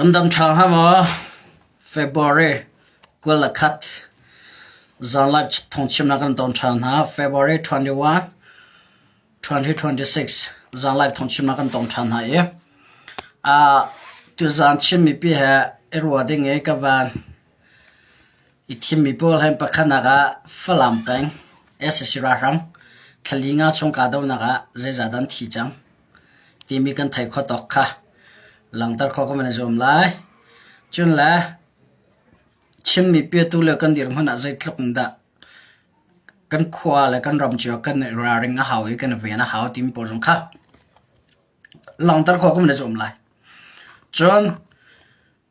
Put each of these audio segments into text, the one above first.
Kan dam ṭha hnga maw? February 21 zanlai thawngchimnak kan ton ṭhan hna. February 21, 2026 zanlai thawngchimnak kan tong ṭhan hna i uh, tuzaan Chin mipi he i ruah ding i ka van i thimmi pawl he pakhatnak ah Falam peng sac ralhrang thlali nga chung kahdohnak ah zeizah dah an thi cang timi kan theih khawh tawk kha langhter khawh kan van i zuam lai. Cun le Chin mipi atu lio kan dirhmun ah zeitluk in dah kan khua le kan ram cio kan i ralring a hau i kan i ven a hau timi pawl zong kha langhter khawh kan van i zuam lai. Cun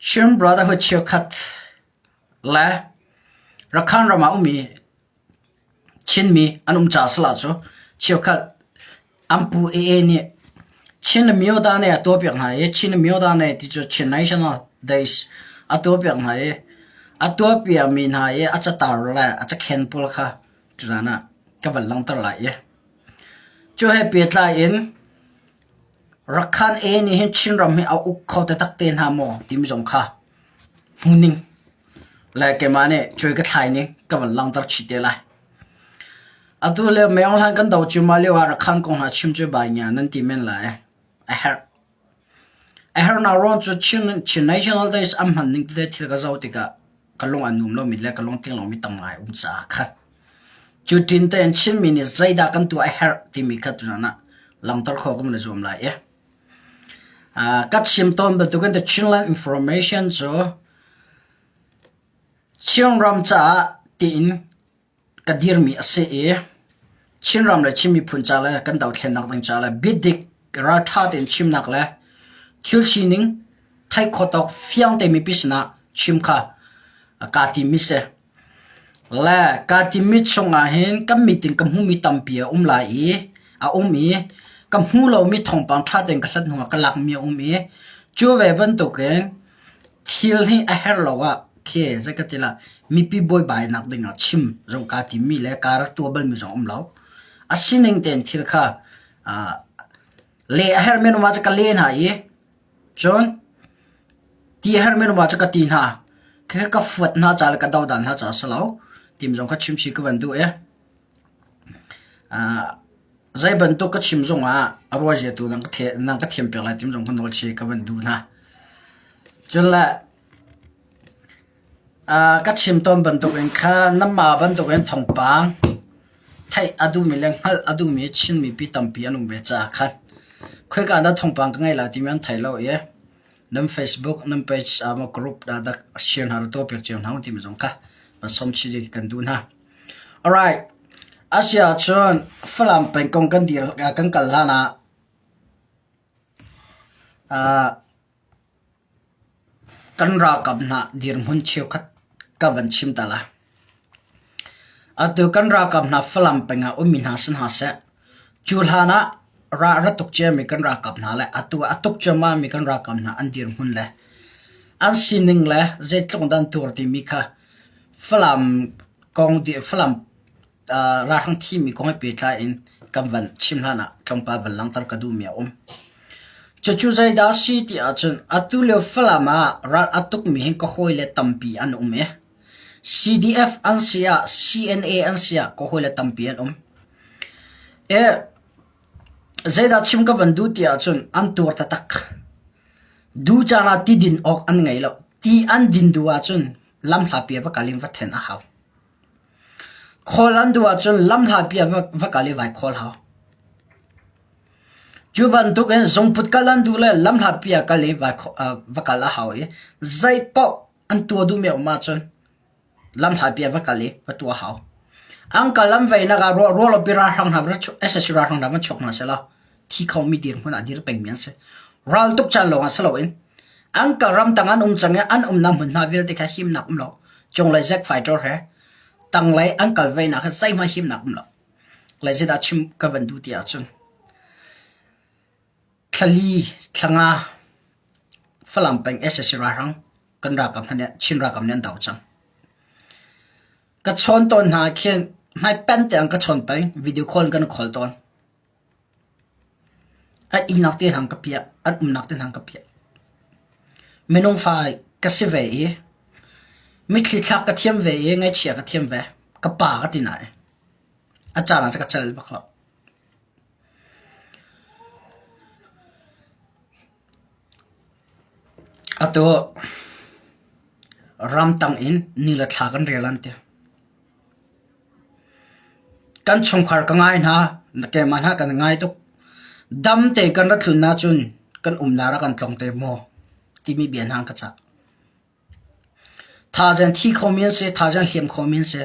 Chin Brotherhood cheukhat le Rakhan ram ah ummi Chinmi an um caah salah cu cheukhat an pu AA nih Chin le Myoda nih a tuahpiak hna i Chin le Myoda nih ti cu Chin National Days a tuahpiak hna i a tuahpiakmi hna i a catar le a cakhen pawl kha tuzaan ah ka van langhter lai i cu he pehtlai in Rakhan A nih hin Chinram hi a uk kho taktak te hna maw timi zong kha hmuhning le keimah nih cuai ka thlai ning ka van langhter chih te lai. Atu le Maung Hlan kan do cuahmah lio ah Rakhan kong hna chim cu bai ngia nan ti men lai. A herh. A herhnak ruang cu Chin, Chin National Days an hman ning tete thil ka zoh tikah ka lung a nuam lomi le ka lungtling lomi tam ngai um caah kha. Cu tin tein Chinmi nih zeidah kan tuah a herh timi kha tuzaan ah langhter khawh kan i zuam lai i. Uh, ka chim tawn bantukin the Chinland Information cu Chinram caah tiin ka dirmi a si i Chinram le Chin miphun ca le kan dothlennak ding ca le biadik ralṭha tein chimnak le thil sining theih khawh tawk fiang te mipi sinah chim kha kaa timmi si. Le kaa timmi chungah hin kan meeting ka hmuhmi tampi a um lai i a um i ka hmu lomi thawngpang ṭha tein ka hlat hnuah ka lakmi a um i cu ve bantukin Thil hi a herh lo ah khi zei ka ti lah mipi buaibainak ding ah chim zong kaa timmi le kaa rak tuah balmi zong um lo. A sining tein thil kha uh, le a herhmi an um ahcun ka le hna i cun ti a herhmi an um ahcun ka ti hna. Khikha ka fuat hna ca le ka dodan hna ca a si lo. Tim zong kha chim chih ka van duh i uh, zei bantuk ka chim zongah a ruazia tu nan ka nan ka thiam piak lai tim zong ka nawl chi ka van duh hna. Cun le ka chim tawn bantuk in kha nanmah bantuk in thawngpang theih a duhmi le hngalh a duhmi Chin mipi tampi an um ve caah khan khoika dah thawngpang ka ngei lai timi an thei lo i nan Facebook nan page ah maw group dah dak share hna tuah piak cio hna timi zong kha van sawm chih kan duh hna. Alright. Asia cun Falam pengkong kan dir kan kal hlan ah uh, kan ralkap hna dirhmun cheukhat ka van chim ta la. Atu kan ralkap hna Falam peng ah ummi hna si hna seh, cu hlan ah ra ra tuk ciami kan ralkap hna le atu a tuk ciammami kan ralkap hna an dirhmun le an sining le zeitluk dan tuar timi kha Falam kong Falam ralhrang thimi kong he pehtlai in kan van chim hlan ah tlawmpal van langhter ka duhmi a um. Cucu zeidah a si ti ahcun atu lio Falam ah ral a tukmi hi ka hawile tampi an um i CDF an si ah CNA an si ah ka hawile tampi an um. E, zeidah chim ka van duh ti ahcun an tuar taktak. Du caan ah ti din awk an ngei lo. Ti an din duh ahcun lamhlapi ah va kal in va then a hau. Khawl an duh ahcun lamhlapi ah va kal i vai khawl hau. Cu bantukin zungput kal an duh le lamhlapi ah kal i va kal a hau i zeipaoh an tuah duhmi a um ahcun lamhlapi ah va kal i va tuah hau. An kal an veinak ah ruahlopi ralhrang hna sac ralhrang hna van chuak hna sehlaw thi khomi dirhmun ah dir pengmi an si. Raltuk caan lawngah si loin an kal ramtang an um cang i an umnak hmunhma vialte kha himnak um lo. Cunglei Zack fighter he tanglei an kal veinak he zeihmanh himnak um lo. Le zeidah chim ka van duh ti ahcun thlali thlanga Falam peng sac ralhrang kan ralkap hna nih Chin ralkap nih an do cang. Ka chawn tawn hna khin hmaipen tiang ka chawn peng video call kan call tawn. An innnak te hang ka piah, an umnak te hang ka piah. Minung fa ka si ve i mitthli thlak ka thiam ve i ngaihchia ka thiam ve. Ka pa ka ti nain a caan ah cun ka cal bak lo. Atu ramtang in ni le thla kan rel an ti. Kan chungkhar ka ngai hna, keimah hna kan ngai tuk. Dam te kan ra tlun ahcun kan umnak ah kan tlong te maw timi bia hna an ka cah. Thazaang thi khomi an si, thazaang hliam khomi an si.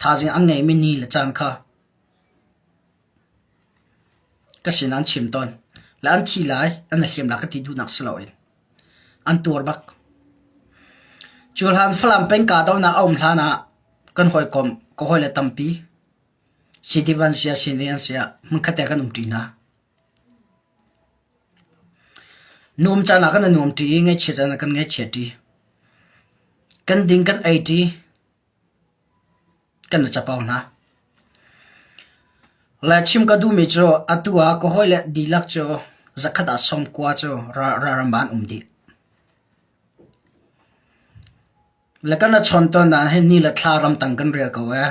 Thazaang an ngeimi ni le caan kha Ka sin an chim tawn. Le an thi lai, an i hliam lai ka ti duhnak si loin. An tuar bak. Cu hlan Falam peng kahdohnak a um hlan ah kan hawikom, ka hawile tampi CDF an si ah CNA an si ah hmunkhat te kan umṭi hna. Nuam caan ah kan i nuamṭi i ngaihchia caan ah kan ngaihchiaṭi. Kan ding kan eiṭi. Kan i capo hna. Le chim ka duhmi cu atu ah ka hawile dihlak cu zakhat ah 90 cu ralram ah an um dih. Le kan i chawn tawn ah hin ni le thla ramtang kan rel ko ee.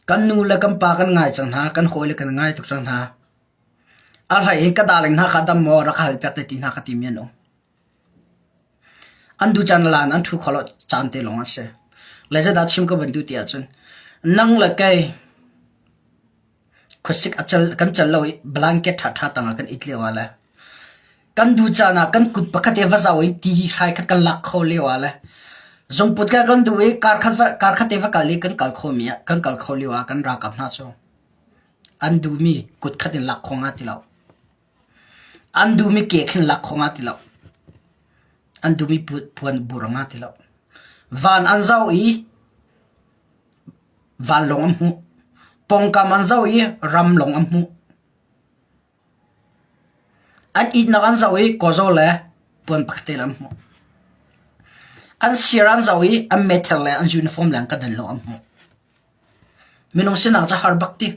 Kan nu le kan pa kan ngai cang hna, kan hawile kan ngai tuk cang hna. A hlei in ka darling hna kha dam maw rak hal piak te ti hna ka timi an um. An duh caan lan an ṭhu kho lo caan te lawng a si. Le zeidah chim ka van duh ti ahcun nang le kei khuasik a cal kan cal lo i blanket ṭhaṭha tangah kan it lio ah le kan duh caan ah kan kut pakhat i va zau i ti hrai khat kan lak kho lio ah le zungput ka kan duh i kar khat va kar khat te va kal i kan kal kho mi ah kan kal kho lio ah kan ralkap hna cu an duhmi kut khat in lak kho nga ti lo. An duhmi ke khin lak kho nga ti lo. An duhmi puan bur nga ti lo. Van an zoh i vanlawng an hmuh. Pawngkam an zoh i ramlawng an hmuh. An ihnak an zoh i kawzaw le puan pakhat te an hmuh. An sir an zoh i an meithal le an uniform le an kadan lawng an hmuh. Minung sinak cu har bak ti.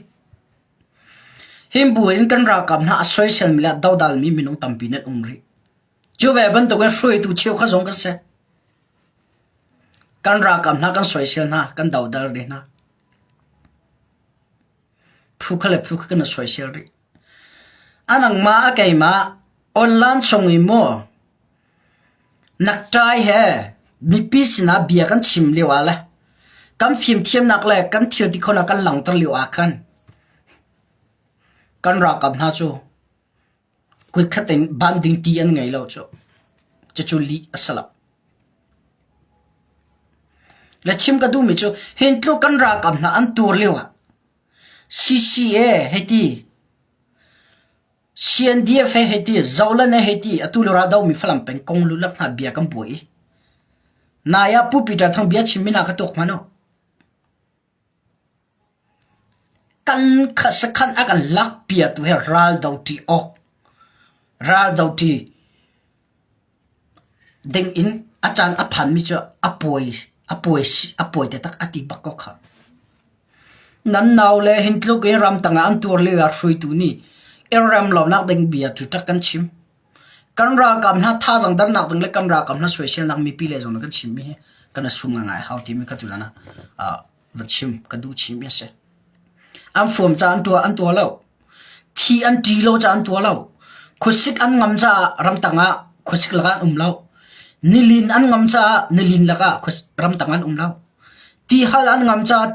Hi bu in kan ralkap hna a soiselmi le a dodalmi minung tampi nan um rih. Cu ve bantukin hruaitu cheukhat zong kan si. Kan ralkap hna kan soisel hna, kan dodal rih hna. Phu kha le phu kha kan i soisel rih. A nangmah a keimah online chung i maw nakṭai he mipi sinah bia kan chim lio ah le kan fimthiamnak le kan thil ti khonak kan langhter lio ah khan kan ralkap hna cu kutkhat in ban ding ti an ngei lo cu. Cucu lih a si lo. Le chim ka duhmi cu hin tluk kan ralkap hna an tur lio ah CCA hei ti CNDF he hei ti, Zolan he hei ti, atu le raldomi Falam peng kong lulak hna bia kan buai i nai ah Pu Peter Thang bia chimmi hna kha tuak hmanh u. Kan sakhan a kan lakpiatu he raldo ṭi awk, raldo ṭi ding in a caan a phanmi cu a puai a puai a puai taktak a ti bak ko kha. Nan naule hin tluk in ramtang ah an tuar lio ah hruaitu nih i rem lonak ding bia cu ṭak kan chim. Kan ralkap hna thazaang dernak ding le kan ralkap hna soiselnak mipi le zong kan chimmi hi kan i sum ngaingai hau timi kha tuzan ah va chim ka duh chimmi a si. An fuam caah an tuah an tuah lo. Thi an ṭi lo caah an tuah lo. Khuasik an ngam caah ramtang ah khuasik lakah an um lo. Nilin an ngam caah nilin lakah ramtang an um lo. Tihal an ngam caah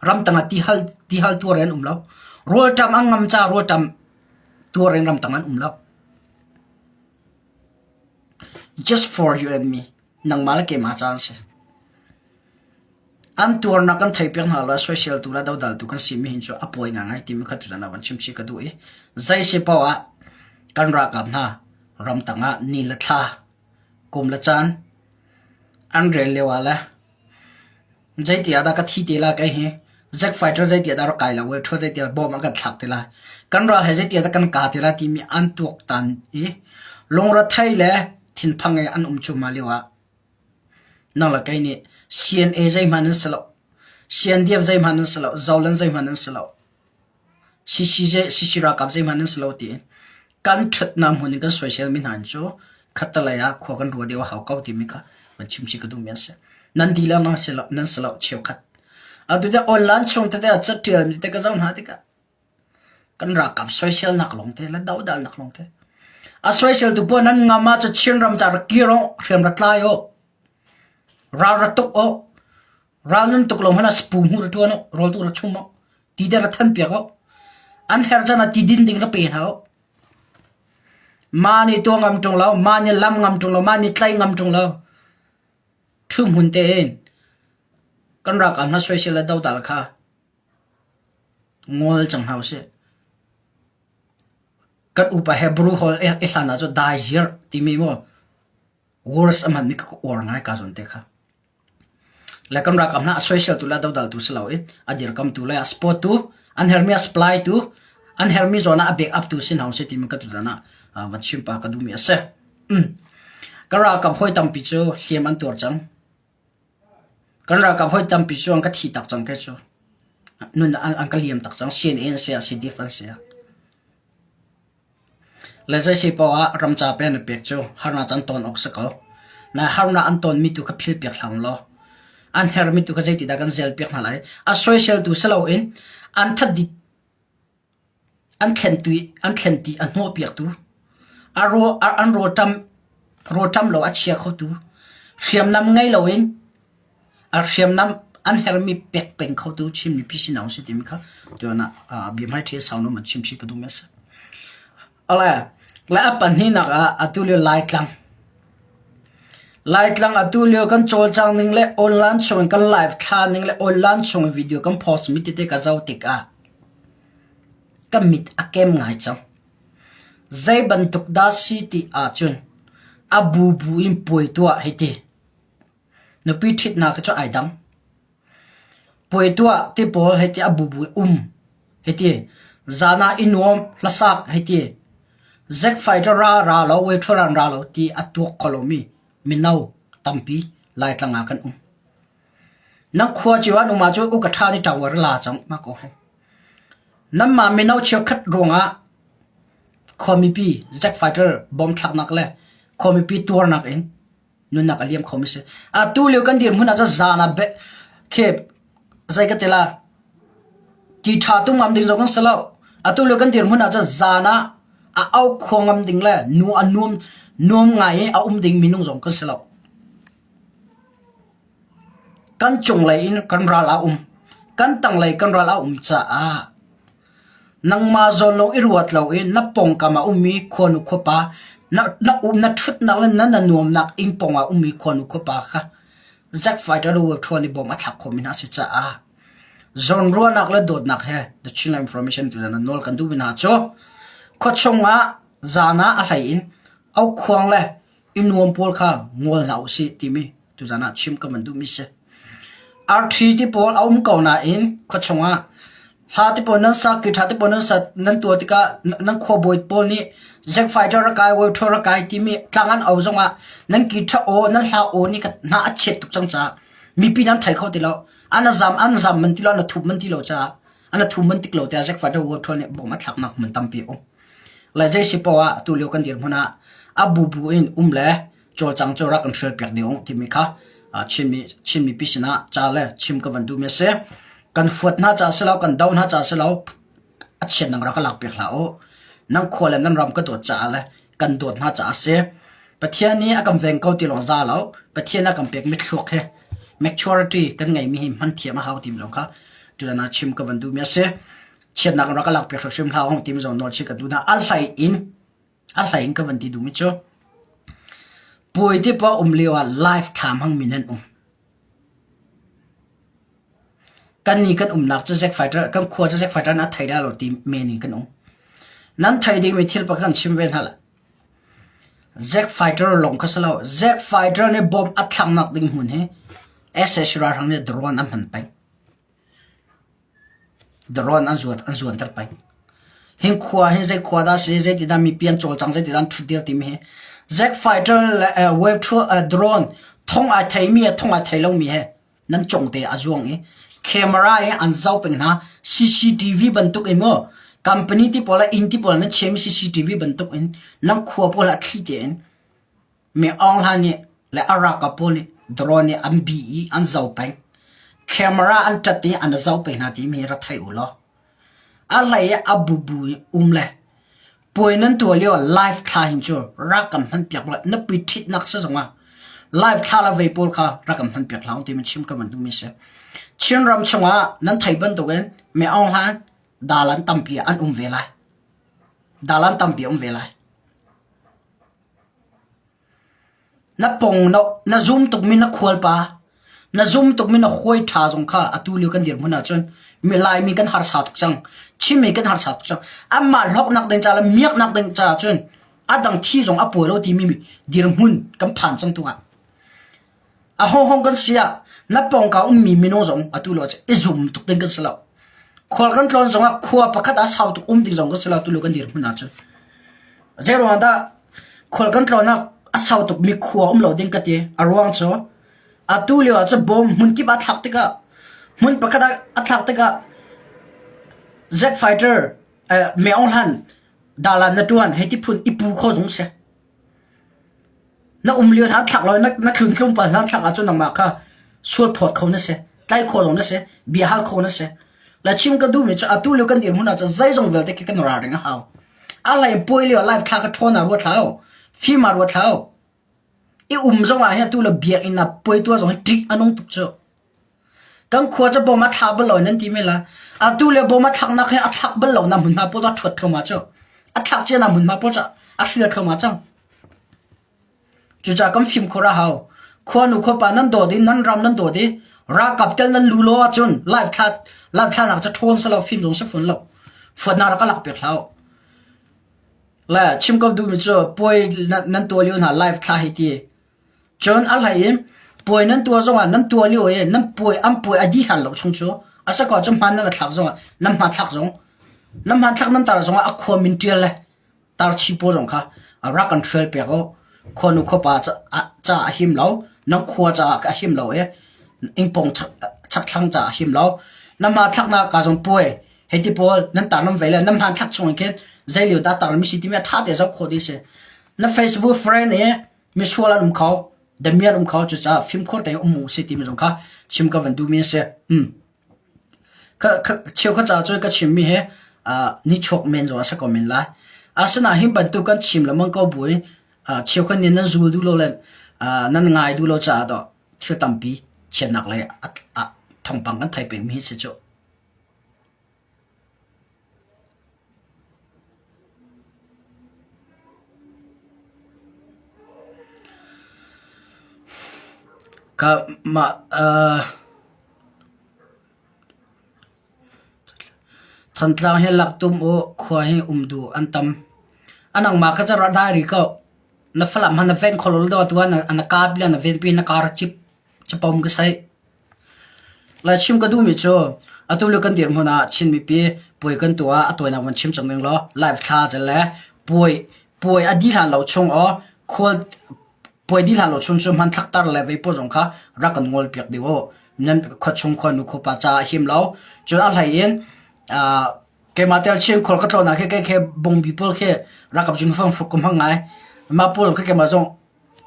ramtang ah tihal tihal tuar in an um lo. Rawlṭam an ngam caah rawlṭam tuar in ramtang an um lo. Just for you and me. Nangmah le keimah ca an si. An tuarnak kan theihpiak hna lo, soiseltu le dodaltu kan simi hin cu a pawi ngaingai timi kha tuzan ah van chimchih ka duh i zei si paoh ah kan ralkap hna ramtang ah ni le thla, kum le caan an rel lio ah le zeiti ah dah ka thi te lai kei hi jet fighter zeiti ah dah rak kai lo we ṭhua zeiti ah bomb an kan thlak te lai kan ral he zeiti ah dah kan ka te lai timi an tuaktan i lungrethei le thinphang i an um cuahmah lio ah Nang le kei nih CNA zeihmanh an si lo. CNDF zeihmanh an si lo. Zoland zeihmanh an si lo. CC, CC ralkap zeihmanh an si lo tiin. Kan ṭhutnak hmun in kan soiselmi hna cu khattelei ah khua kan ruah deuh a hau ko timi kha van chim chih ka duhmi an si. Nan dihlak nan si lo, nan si lo cheukhat. Atu te online chung tete ah caṭialmi tete ka zoh hna tikah kan ralkap soiselnak lawng te le dohdalnak lawng te. A soiseltu pawl nan ngam ahcun Chinram ca rak kir uh, hriam rak tlai uh, ral rak tuk uh, ral nan tuk lo hmanh ah sapu hmu ra ṭuan uh, rawl tu ra chum uh, ti te ra than piak uh. An herh caan ah ti din ding ra pe hna uh. Mah nih tuah ngam ṭung lo, mah nih lam ngam ṭung lo, mah nih tlaih ngam ṭung lo. Ṭhu hmun tein kan ralkap hna soisel le dodal kha ngol cang hna usih. Kan upa Hebrew holh i hlan ahcun daizir timi maw words a hmanmi kha ka uar ngai ka zawn te kha. Le kan ralkap hna a soiseltu le a dodaltu si loin a dirkamtu le a support-tu, an herhmi a supply-tu, an herhmi zawn ah a backup-tu si hna usih timi ka tutan ah van chim pah ka duhmi a si. Kan ralkap hawi tampi cu hliam an tuar cang. Kan ralkap hawi tampi cu an ka thi tak cang kei cu. Nun an ka liam tak cang. CNA an si ah, CDF an si ah. Le zei si paoh ah ramca pe na pek cu harnak an ton awk si ko. Na harnak an tonmi tu kha phil piak hlah law an hermi tu kha zeitidah kan zel piak hna lai. A soiseltu si loin an that an thlen ti a hnawhpiaktu, an rawlṭam lo a chia khotu, hriamnam ngei loin a hriamnam an hermi pek peng khotu Chin mipi sin a si timi kha tuan ah biahmaiṭhi sau nawn an chim chih ka duhmi a si. Le a pahnihnak ah atu lio Laitlang. Laitlang atu lio kan cawlcang ning le online chung kan live thla ning le online chung video kan post mi tete ka zoh tikah ka mit a kem ngai cang. Zei bantuk dah si ti ahcun a bubu in puai tuah hei ti. Nupi ṭhitnak hi cu ai dang. Puai tuah ti pawl hei ti a bubu in um hei ti. Zan ah i nuam hlasak hei ti. Zack fighter ra ra lo, waiter ra lo ti a tuak kho lomi mino tampi Laitlang ah kan um. Nan khua cio an um ahcun uka ṭha nih ṭawer la cang mah ko hi. Nanmah mino cheukhat ruangah khua mipi Zack fighter bom thlaknak le khua mipi tuarnak in nunnak a liam khomi si. Atu lio kan dirhmun ah cun zan ah khep zei ka ti la ti ṭha tu ngam ding zong kan si lo. Atu lio kan dirhmun ah cun zan ah a au khua ngam ding le nu a nuam nuam ngai i a um ding minung zong kan si lo. Kan cunglei in kan ral a um. Kan tanglei kan ral a um caah Nangmah zawn lawng i ruat loin na pawngkam ah ummi khuanu khuapa, na, na um na ṭhutnak le na na nuamnak inn pawng ah ummi khuanu khuapa kha Zack Fighter le ṭhuan i bawm a thlak khawhmi hna a si caah zawnruahnak le dawtnak he The Chinland Information tuzan ah nawl kan duhmi hna cu khuachung ah zan ah a hlei in aukhuang le i nuam pawl kha ngol hna usih timi tuzan ah chim ka van duhmi si. Arṭhi ti pawl a um ko nain khuachung ah hla ti pawl nan sak, guitar ti pawl nan sak, nan tuah tikah nan khuabawi pawl nih Zack Fighter rak kai, Wave rak kai timi tlang an au zongah nan guitar aw, nan hla aw nih hna a chiat tuk cang caah mipi nan thei kho ti lo. An zam an zam man ti lo, an a thup man ti lo caah an a thu man tik lo tiah Zack Fighter Wave nih bom a thlaknak hmun tampi a um. Le zei si poah ah tulio kan dirhmun ah a bubu in um le cawlcang cu rak kan hrial piak ding timi kha Chinmi Chin mipi sinah ca le chim ka van duhmi a si. Kan huat hna ca si lo, kan do hna ca si lo, a chiatnak rak ka lak piak hlah u. Nan khua le nan ram ka dawt caah le kan dawt hna caah a si. Pathian nih a kan veng ko ti lawng za lo. Pathian a kan pekmi thluak hi maturity kan ngeimi hi hman thiam a hau timi zong kha tutan ah chim ka van duhmi a si. Chiatnak rak ka lak piak hrimhrim hlah u timi zong nawl chih ka duh hna. A hlei in A hlei in ka van ti duhmi cu puai te pa um lio ah live thla hmangmi nan um. Kan ni kan umnak cu Zack Fighter kan khua cu Zack Fighter na thei dah lo ti men in kan um. Nan thei dingmi thil pakhat kan chim ve hna la. Zack Fighter lawng kha si lo. Zack Fighter nih bomb a thlaknak ding hmun hi SS ralhrang nih drone an hman peng. Drone an zuat an zuanter peng. Hin khua hi zei khua dah si, zeitidah mipi an cawlcang, zeitidah an ṭhutdir timi hi Zack fighter le uh, wave thu, uh, drone thong ai theimi he thong ai thei lomi he nan cong te a zuang i camera i an zoh peng hna CCTV bantuk in mu. Company ti pawl ah inn ti pawl nan chiami CCTV bantuk in nan khua pawl ah thli tein Mi Aung Hlaing nih le a ralkap pawl nih drone nih an bih i an zoh peng. Camera an ṭat i an zoh peng hna timi hi rak thei u law. A hlei i a bubu in um le puai nan tuah lio live thla hin cu rak kan hman piak la na pi ṭhitnak si zongah live thla le vei pawl kha rak kan hman piak hlah timi chim ka van duhmi si. Chinram chungah nan thei bantukin Mi Aung Hlaing dalan tampi an um ve lai. Dalan tampi um ve lai. Na pong na zum tukmi na khualpa, na zum tukmi na hawi ṭha zong kha atu lio kan dirhmun ahcun Laimi kan harsa tuk cang. Chinmi kan harsa tuk cang. Anmah hlawknak ding ca le miaknak ding caah cun a dang thi zong a pawi lo timi dirhmun kan phan cang tu ah. A hawhawng kan si ah na pawngka ummi minung zong atu lio cu i zum tuk ding kan si lo. Khual kan tlawn zongah khua pakhat ah sau tuk um ding zong kan si lo atu lio kan dirhmun ahcun. Zeiruang dah khual kan tlawn ah a sau tukmi khua um lo ding ka ti. A ruang cu atu lio ah cun bawm hmun kip ah thlak tikah hmun pakhat ah a thlak tikah jet fighter eh, Meong Hlan dalan na tuan hei ti phun i pu kho zung si. Na um lio hna thlak law na thlun tlawmpal hna thlak ahcun nangmah kha sual phawt kho na si, tlai kho zong na si, bia hal kho na si. Le chim ka duhmi cu atu lio kan dirhmun ahcun zeizong vialte khi kan ralring a hau. A hlei puai lio live thla ka ṭhawn ah ruat hlah u, fim ah ruat hlah u. I um zong ah hin atu le biakinn ah puai tuah zong hi ṭih a nung tuk cu. Kan khua cu bom a thla bal lo nan ti men lai. Atu le bom a thlaknak hi a thlak bal lo na hmunhma pawl a ṭhuat thluahmah cu. A thlak cia na hmunhma pawl cu a hrial thluahmah cang. Cucaah kan fimkhur a hau. Khuanu khuapa nan dawt i nan ram nan dawt i ralkap tel nan lu lo ahcun live thla live thlanak cu ṭhawn si lo fim zong si fawn lo. Fuatnak rak ka lak piak hlah u. Le chim ko duhmi cu puai nan tuah lio hna live thla hi ti Cun a hlei in puai nan tuah zongah nan tuah lio i nan puai an puai a dih hlan lo chung cu a si ko ahcun hmaan nan i thlak zongah nan hmanthlak zong nan hmanthlak nan tar zongah a khua min ṭial le tarchi pawl zong kha rak kan hrial piak u. Khuanu khuapa ca a him lo, nan khua caah a him lo i innpawng chakthlang caah a him lo. Nan hmanthlaknak ka zong puai hei ti pawl nan tar nan vei le nan hmanthlak chung in khin zei lio dah tar mi si timi a ṭha te zoh khawh dih si. Na Facebook friend i misual an um kho, damian an um kho cucaah fimkhur tein um u si timi zong kha chim ka van duhmi a si. Um. Kha, kha, cheukhat caah cun ka chimmi hi uh, nichuak men zong a si ko men lai. Asinain hi bantuk kan chim lengmang ko buin uh, cheukhat nih nan zul duh lo le uh, nan ngai duh lo caah dawh thil tampi chiatnak lei a thawngpang kan thei pengmi hi si cu. Ka mah uh, Thantlang hi lak tum u khua hi um duh an tam. A nangmah kha cu rak dai rih ko. Na Falam han na ven kho lo do tu ah na ka bia na ven pi na kar cip capom ka sai. Lai chim ka duhmi cu atu lio kan dirhmun ah Chin mipi puai kan tuah a tawinak van chim cang ning law live thla zel le puai puai a dih hlan lo chung aw khual puai dih hlan lo chung cu hmanthlak tar le vei pawl zong kha rak kan ngol piak dih u. Nan khuachung khuanu khuapa ca a him lo. Cun a hlei in uh, keimah tel Chin khual ka tlawnnak khi kei khi bungbi pawl khi rakap jing fang hruk ka hmang ngai. Mah pawl khi keimah zong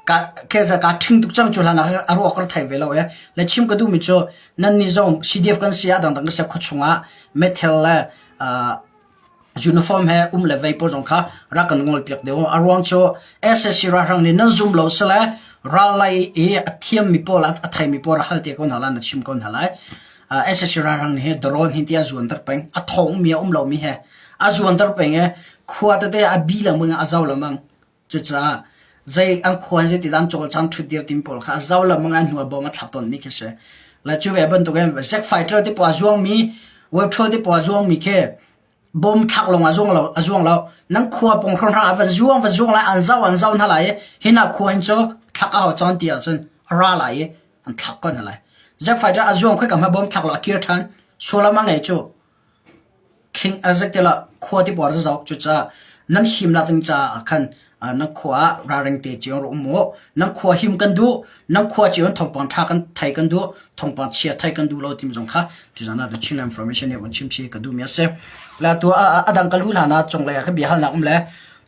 Ka ṭhing tuk cang cu hlan ah a ruak ka thei ve lo i le chim ka duhmi cu nannih zong CDF kan si ah dangdang kan si ah khuachung ah meithal le uniform he um le vei pawl zong kha rak kan ngol piak deuh. A ruang cu SAC ralhrang nih nan zum lo sile ral lei i a thiammi pawl a theimi pawl rak hal te ko hna lai na chim ko hna lai. SAC ralhrang nih hi drone hin ti a zuanter peng. A thawngmi a um lomi he a zuanter peng i khua tete a bi lengmang i a zau lengmang. Cucaah zei an khua hi zeitidah an cawlcang ṭhutdir timi pawl kha a zau lengmang i an hnu ah bawm a thlak tawnmi khi a si. Le cu ve bantukin Zack fighter te pawl a zuangmi, web troll te pawl a zuangmi khi bom thlak lawng a zuang lo, a zuang lo. Nan khua pawng hrawng a van zuang van zuang lai, an zau an zau hna lai i hi hna khua hin cu thlak a hau cang ti ahcun a ra lai i an thlak ko hna lai. Zack fighter a zuang khoi ka hma bom thlak lo a kir ṭhan. Sualam a ngei cu. Khing a zik tilah khua ti puar cu zoh. Cucaah nan himnak ding caah khan. Nan khua ah ralring te cio rak um u. Nan khua him kan duh. Nan khua cio in thawngpang ṭha kan thei kan duh. Thawngpang chia thei kan duh lo timi zong kha tuzan ah The Chin Information nih von chim chih ka duhmi a si. Le atu a dang ka lu hlan ah cunglei ah khan biahalnak um le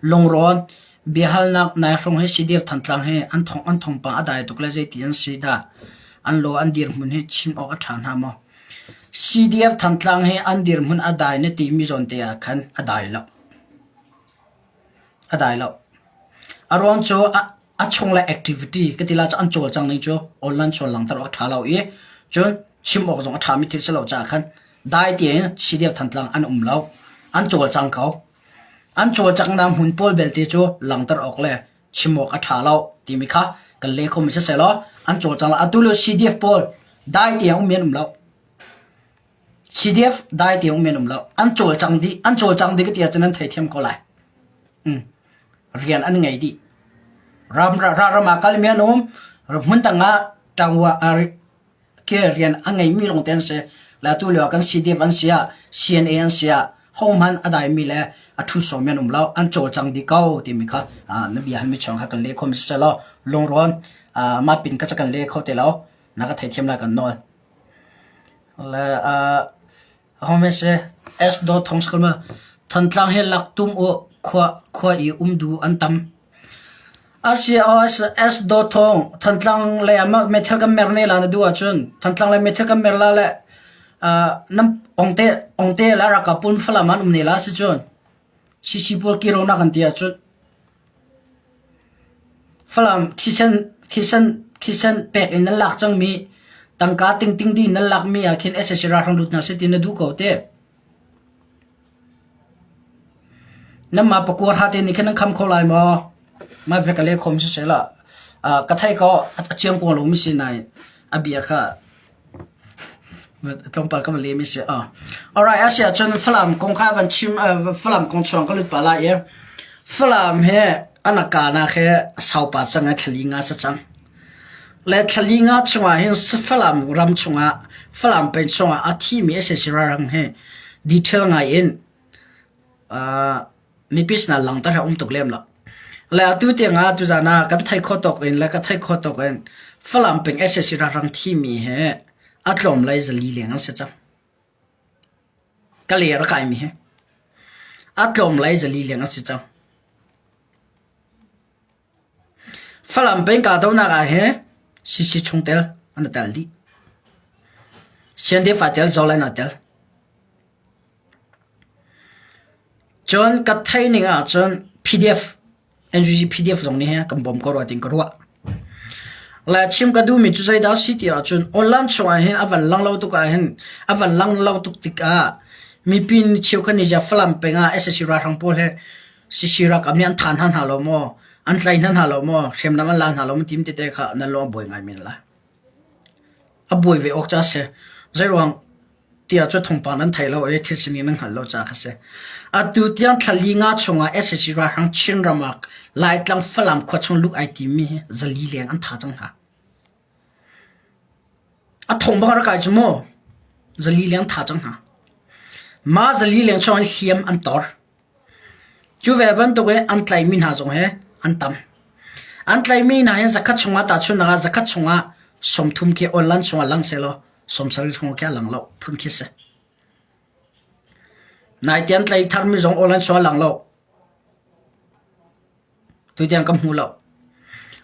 lungrawn biahalnak nai hrawng hi CDF Thantlang hi an thong an thawngpang a dai tuk le zeiti an si dah an law an dirhmun hi chim awk a ṭha hna maw? CDF Thantlang hi an dirhmun a dai na timi zawn te ah khan a dai lo. A dai lo. A ruang cu a chunglei activity ka ti lai cu an cawlcang ning cu online sual langhter awk a ṭha lo i cun chim awk zong a ṭhami thil si lo caah khan dai tein CDF Thantlang an um lo. An cawlcang ko. An cawlcanghnak hmun pawl belte cu langhter awk le chim awk a ṭha lo timi kha kan leh khomi siseh law an cawlcang lo. Atu lio CDF pawl dai tein ummi an um lo. CDF dai te um men um lo. An cawlcang dih. An cawlcang dih ka ti ahcun nan theithiam ko lai. Mm. Rian an ngei dih. Ram ra ram ah kal mi an um. Hmun dang ah ṭangwa ke rian a ngei mi lawng te an si. La tu lio ah kan CDF an si ah CNA an si ah hohmanh a dai mi le a ṭhu sawm mi an um lo. An cawlcang dih ko timi kha na bia hal mi chung kha kan leh khom si law lungrawn mah pin ka kan leh kho te lo. Na ka theithiam lai kan nawl. Le ahome si S dawt thong si ko ma Thantlang hi lak tum u khua khua i um du an tam. Asi S S dawt thong Thantlang le ah meithal kan mer ne la na duh ahcun Thantlang le meithal kan mer la le nam ongte ongte la ralkap pun Falam an um ne la si cun CC pawl kiro na kan ti ahcun Falam thisen thisen thisen pek in nan lak cangmi tangka tingting dih nan lakmi ah khin sac ralhrang lut hna seh ti na duh ko teh. Nanmah pakua hra te nih khin nan kham kho lai maw? Mah ve ka leh khom siseh la ka thei ko a chiang ko lomi si nain a bia kha Tlawmpal ka van lem i si. Alright, a si ahcun Falam kong kha van chim, Falam kong chuang ka lut pah lai i Falam he an a kanak he a saupa cang i thlali nga si cang. Le thlali nga chungah hin Falam ram chungah, Falam peng chungah a thimi sac ralhrang hi detail ngai in mipi sinah langhter hi a um tuk lem lo. Le atu tiangah tuzaan ah kan theih khawh tawk in le ka theih khawh tawk in Falam peng sac ralhrang thimi hi a tlawm lei zali leng an si cang. Ka ler a kaimi hi a tlawm lei zali leng an si cang. Falam peng kahdohnak ah hin CC chungtel an i tel dih. CNDF aa tel, Zoland aa tel. Cun ka theih ning ahcun PDF, NUG PDF zong nih hin kan bawm ko rua tiin ka ruah. Le chim ka duhmi cu zeidah a si ti ahcun online chungah hin a van lang lo tuk ahhin a van lang lo tuk tikah mipi cheukhat nih Falam peng ah sac ralhrang pawl he CC ralkap nih an thah hna hna lo maw, an tlai hna hna lo maw, hriamnam an la hna lo maw ti tete kha nan lung a buai ngai men lai. A buai ve awk cu a si. Zeiruang tiah cu thawngpang nan thei lo i thil sining nan hngalh lo caah kha si. Atu tiang thla li nga chungah sac ralhrang Chinram ah Laitlang Falam khua chung luh ai timi hi zali leng an tha cang hna. A thong bang a rak kai cu mu. Zali leng tha cang hna. Mah zali leng chung in hliam an tor. Cu ve bantuk in an tlaihmi hna zong hi an tam. An tlaihmi hna hi zakhat chungah tahchunhnak ah zakhat chungah 30 khi online chungah lang sehlaw 70 chung khi a lang lo phun khi si. Naite an tlaih tharmi zong online chungah lang lo. Tutiang ka hmu lo.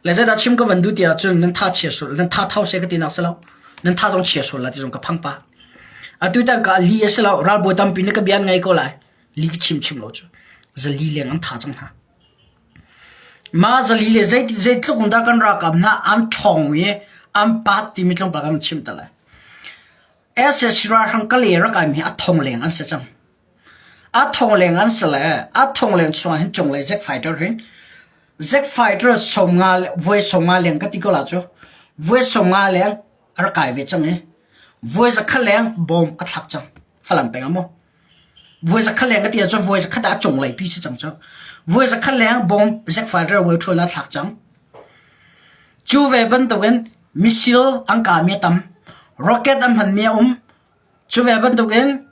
Le zeidah chim ka van duh ti ahcun nan tha chia sul, nan tha thau seh ka ti nak si lo. Nan tha zong chia sul la ti zong ka phang pah. Atu tan ka li a si lo, ralbawi tampi nih ka bia an ngai ko lai. Li ka chim chim lo cu. Zali leng an tha cang hna. Ma zali le zei zeitluk in dah kan ralkap hna an ṭhawng i an pat timi tlawmpal kan chim ta lai. SS ralhrang ka le rak ai mi a thong leng an si cang. A thong leng an si le a thong leng chungah hin cunglei Zack Fighter hin Zack Fighter 50 voi 50 leng ka ti ko la cu. Voi 50 leng a rak kai ve cang i voi zakhat leng bom a thlak cang. Falam peng ah maw. Voi zakhat leng ka ti ahcun voi zakhat ah a cunglei pi si cang cu. Voi zakhat leng bom Zack Fighter voi ṭhual a thlak cang. Cu ve bantukin missile an kah mi a tam. Rocket an hman mi a um. Cu ve bantukin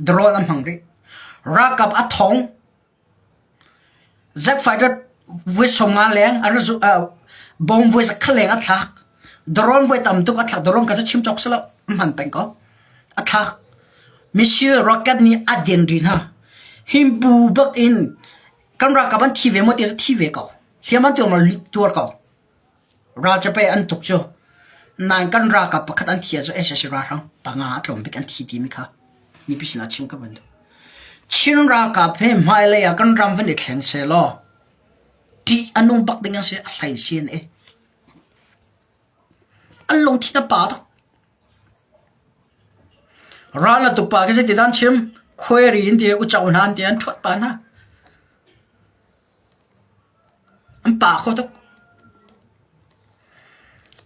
drone an hmang rih. Ralkap a thong. Jet fighter. Voi 50 leng an bom voi zakhat leng a thlak. Drone voi tam tuk a thlak. Drone kha cu chim cawk si lo. Hman peng ko. A thlak. Missile rocket nih a den rih hna. Hi bu bak in kan ralkap an thi ve maw ti cu thi ve ko. Hliam an tuar maw tuar ko. Ral cu pei an tuk cu. Nain kan ralkap pakhat an thi ahcun sac ralhrang panga a tlawm bik an thi timi kha mipi sinah chim ka van duh. Chin ralkap hi hmailei ah kan ram van i thleng sehlaw ṭih a nung bak ding an si, a hlei CNA. An lungthin a pa tuk. Ral a tuk pa khi zeiti dah an chim? Khuairi in ti uco hna an ti an ṭhuat pa hna. An pa kho tuk.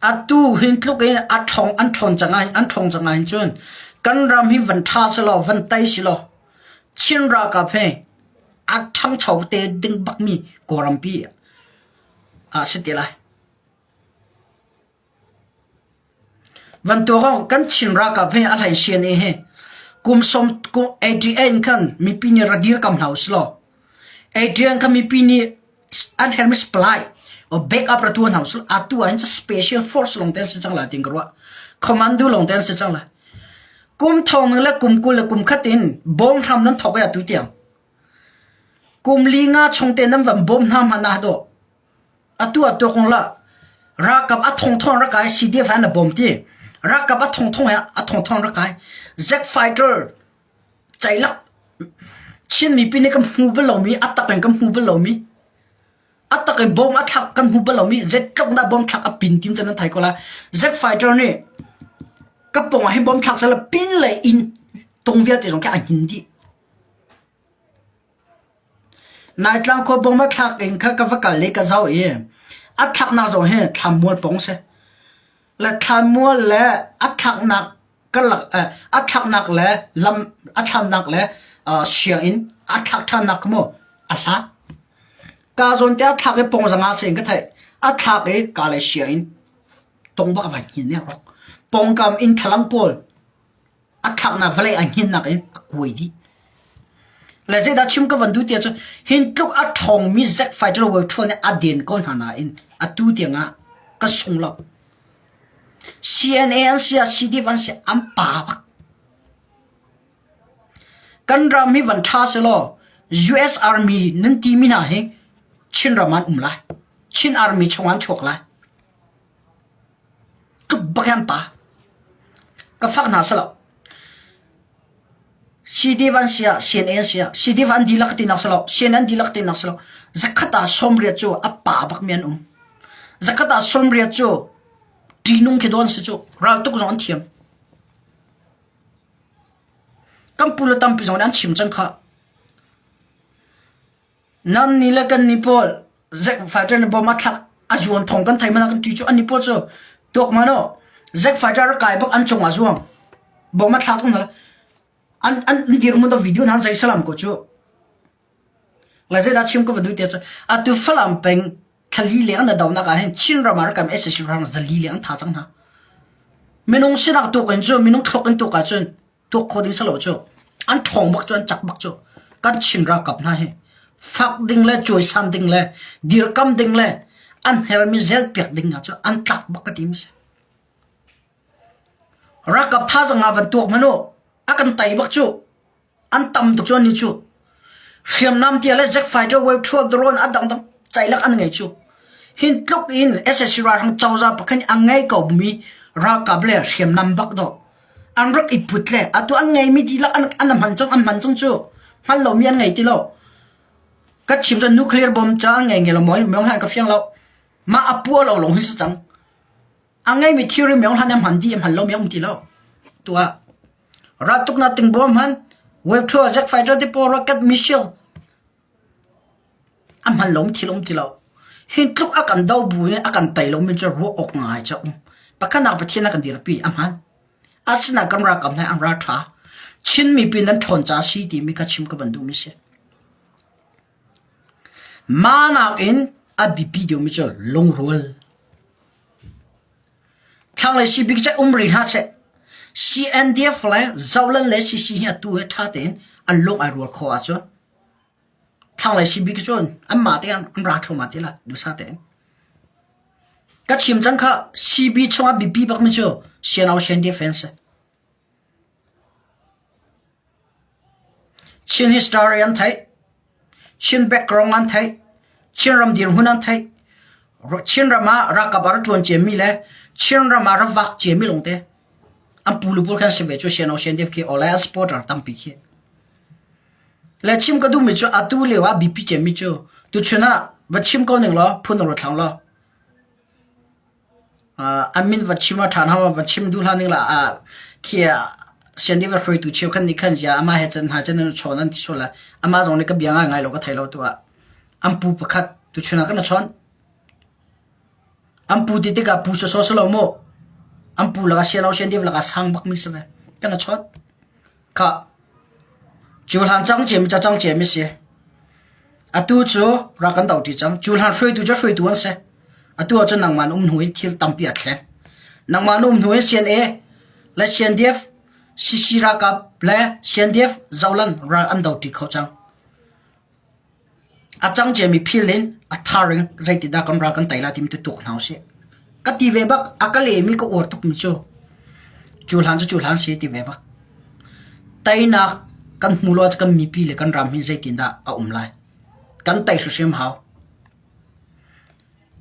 Atu hin tluk in a ṭhawng an ṭhawn cang ah an ṭhawng cang ahhin cun kan ram hi van ṭha selaw van tei silaw Chin ralkap hi a ṭhangcho te ding bakmi Kawlrampi ah si te lai. Van tuak awk kan Chin ralkap hi a hlei CNA hi kum sawm kum 88 khan mipi nih ra dirkam hna usilaw 88 khan mipi nih an herhmi supply or backup ra tuah hna usilaw atu ahhin cu special force lawng te an si cang lai tiin ka ruah. Commando lawng te an si cang lai. Kum thong le kum 20 le kum khat in bawm hram nan thawk i atu tiang. Kum li nga chung te nan van bawm hna hmanh ah dawh Atu ah tuak la ralkap a thongthong rak kai CDF an a bawm ti. Ralkap a thongthong he a thongthong rak kai. Jet fighter ceilak Chin mipi nih kan hmu bal lomi a tak in kan hmu bal lomi a tak in bom a thlak kan hmu bal lomi zeitluk dah bom thlak a pin tim cun nan thai ko la. Jet fighter nih ka pong ah hi bom thlak sala pin le in tung vialte zong khi a hnin dih. Naitlang khua bawm a thlak in kha ka va kal i ka zoh i a thlaknak zong hi thlammual pawng si. Le thlammual le a thlaknak karlak a thlaknak le lam a thlamnak le sianginn a thlak ṭhannak kha mu a hlat. Ka zawn te a thlak i pawng zanga sin ka theih. A thlak i ka le sianginn tong bak a vai hnin i a rawk. Pawngkam inn thlalang pawl a thlaknak vawlei a hninnak in a kuai dih. Le zeidah chim ka van duh tiah cun hin tluk a ṭhawngmi Zack Fighter World Tour nih a den ko hna nain atu tiangah ka sung lo. CNA an si ah CDF an si an pa bak. Kan ram hi van ṭha selaw US Army nan timi hna hi Chin ram an um lai. Chin Army chung an chuak lai. Tluk bak an pa. Ka fak hna selaw. CDF an si ah CNA an si ah CDF an dihlak tinak si lo CNA an dihlak tinak si lo zakhat ah 80 cu a pa bakmi an um. Zakhat ah 80 cu ṭihnung khi dawn si cu raltuk zong an thiam. Kan pu le tampi zong nih an chim cang khah. Nan nih le kan nih pawl Zack Fighter nih bom a thlak a zuan thawng kan thei mana kan ṭi cu annih pawl cu tuak man aw Zack Fighter a kai bak an cung ah zuang bom a thlak tung hna an an dirhmun to video hna zei salam ko cu la zeidah chim ka va duh tiah cu atu Falam peng thlali leng an donak ah hin Chin ram ah rakam SAC ram zali leng an tha cang hna minung sinak tuk in cu minung thlok in tuk ahcun tuak kho ding salo cu an ṭhawng bak cu an cak bak cu kan Chin ralkap hna hi fak ding le cuaisan ding le dirkam ding le an hermi zel piak ding hna cu an tlak bak ka ti mi si ralkap thazaang ah van tuak hmanh u a kan tei bak cu an tam tuk cu an ni cu hriamnam tia le jet fighter wave 12 drone a dangdang ceilak an ngei cu hin tluk in SSC ralhrang cozah pakhat nih a ngei ko mi ralkap le hriamnam bak do an rak i put le atu an ngeimi dihlak an an hman cang an hman cang cu hngal lomi an ngei ti lo ka chim cu nuclear bomb ca an ngei ngei lo maw mong hlan ka fiang lo mah a pua lo long hi si cang a ngeimi theory mong hlan an hman dih hman lo mi um ti lo tuah raltuknak ting bom hman wave 2 jet fighter te pawl rocket missile A hman lomi thil a um ti lo. Hi tluk a kan do bu in a kan tei lomi cu ruah awk ngai cu a um. Pakhatnak Pathian a kan dirpi, a hmaan. Asinain kan ralkap hna an ral ṭha. Chin mipi nan ṭhawn ca a si timi kha chim ka van duhmi si. Mah nakin a biapi deuhmi cu lungrual. Thlanglei sibik cu um rih hna seh. CNDF le Zoland le CC hi atu hi ṭha tein an lung ai rual khawh ahcun. Thlanglei CB khi cun anmah te an ra thluahmah ti la duhsah tein. Ka chim cang kha CB chungah biapi bakmi cu Sian Ocean Defense. Chin history an theih. Chin background an theih. Chinram dirhmun an theih. Chinram ah ralkap a ra ṭuan ciami le Chinram ah ra vak ciami lawngte an pulu pawl khan si ve cu Sian Ocean Def khi awlai an supporter tampi khi. Le chim ka duhmi cu atu lio ah biapi cemmi cu tuchun ah va chim ko ning law phun ro thlang law an min va chim a ṭhan hau va chim duh hlah ning la khi sian va hruaitu cheukhat nih khan zia amah he chan hna chan an chawn an ti sual lai amah zong nih ka bia ngai ngai lo ka thei lo tu ah an pu pakhat tuchun ah kan chawn an pu ti tikah pu sawsawh si lo mu an pu laka sian lo sian div laka sang bak mi si ve kan chawn Khah! Cu hlan cang ciami ca cang ciami si. Atu cu rak kan doṭi cang. Cu hlan hruaitu cu hruaitu an si. Atu ahcun nangmah na um hnu in thil tampi a thleng. Nangmah na um hnu in CNA le CNDF, CC ralkap le CNDF Zolan ral an doṭi kho cang. A cang ciami phil in a thar in zeitindah kan ral kan tei lai timi tu tuak hna usih. Ka ti ve bak, a ka lehmi ka uar tukmi cu cu hlan cu cu hlan si ti ve bak. Teinak kan hmu lo ahcun kan mipi le kan ram hi zeitindah a um lai. Kan tei hrimhrim hau.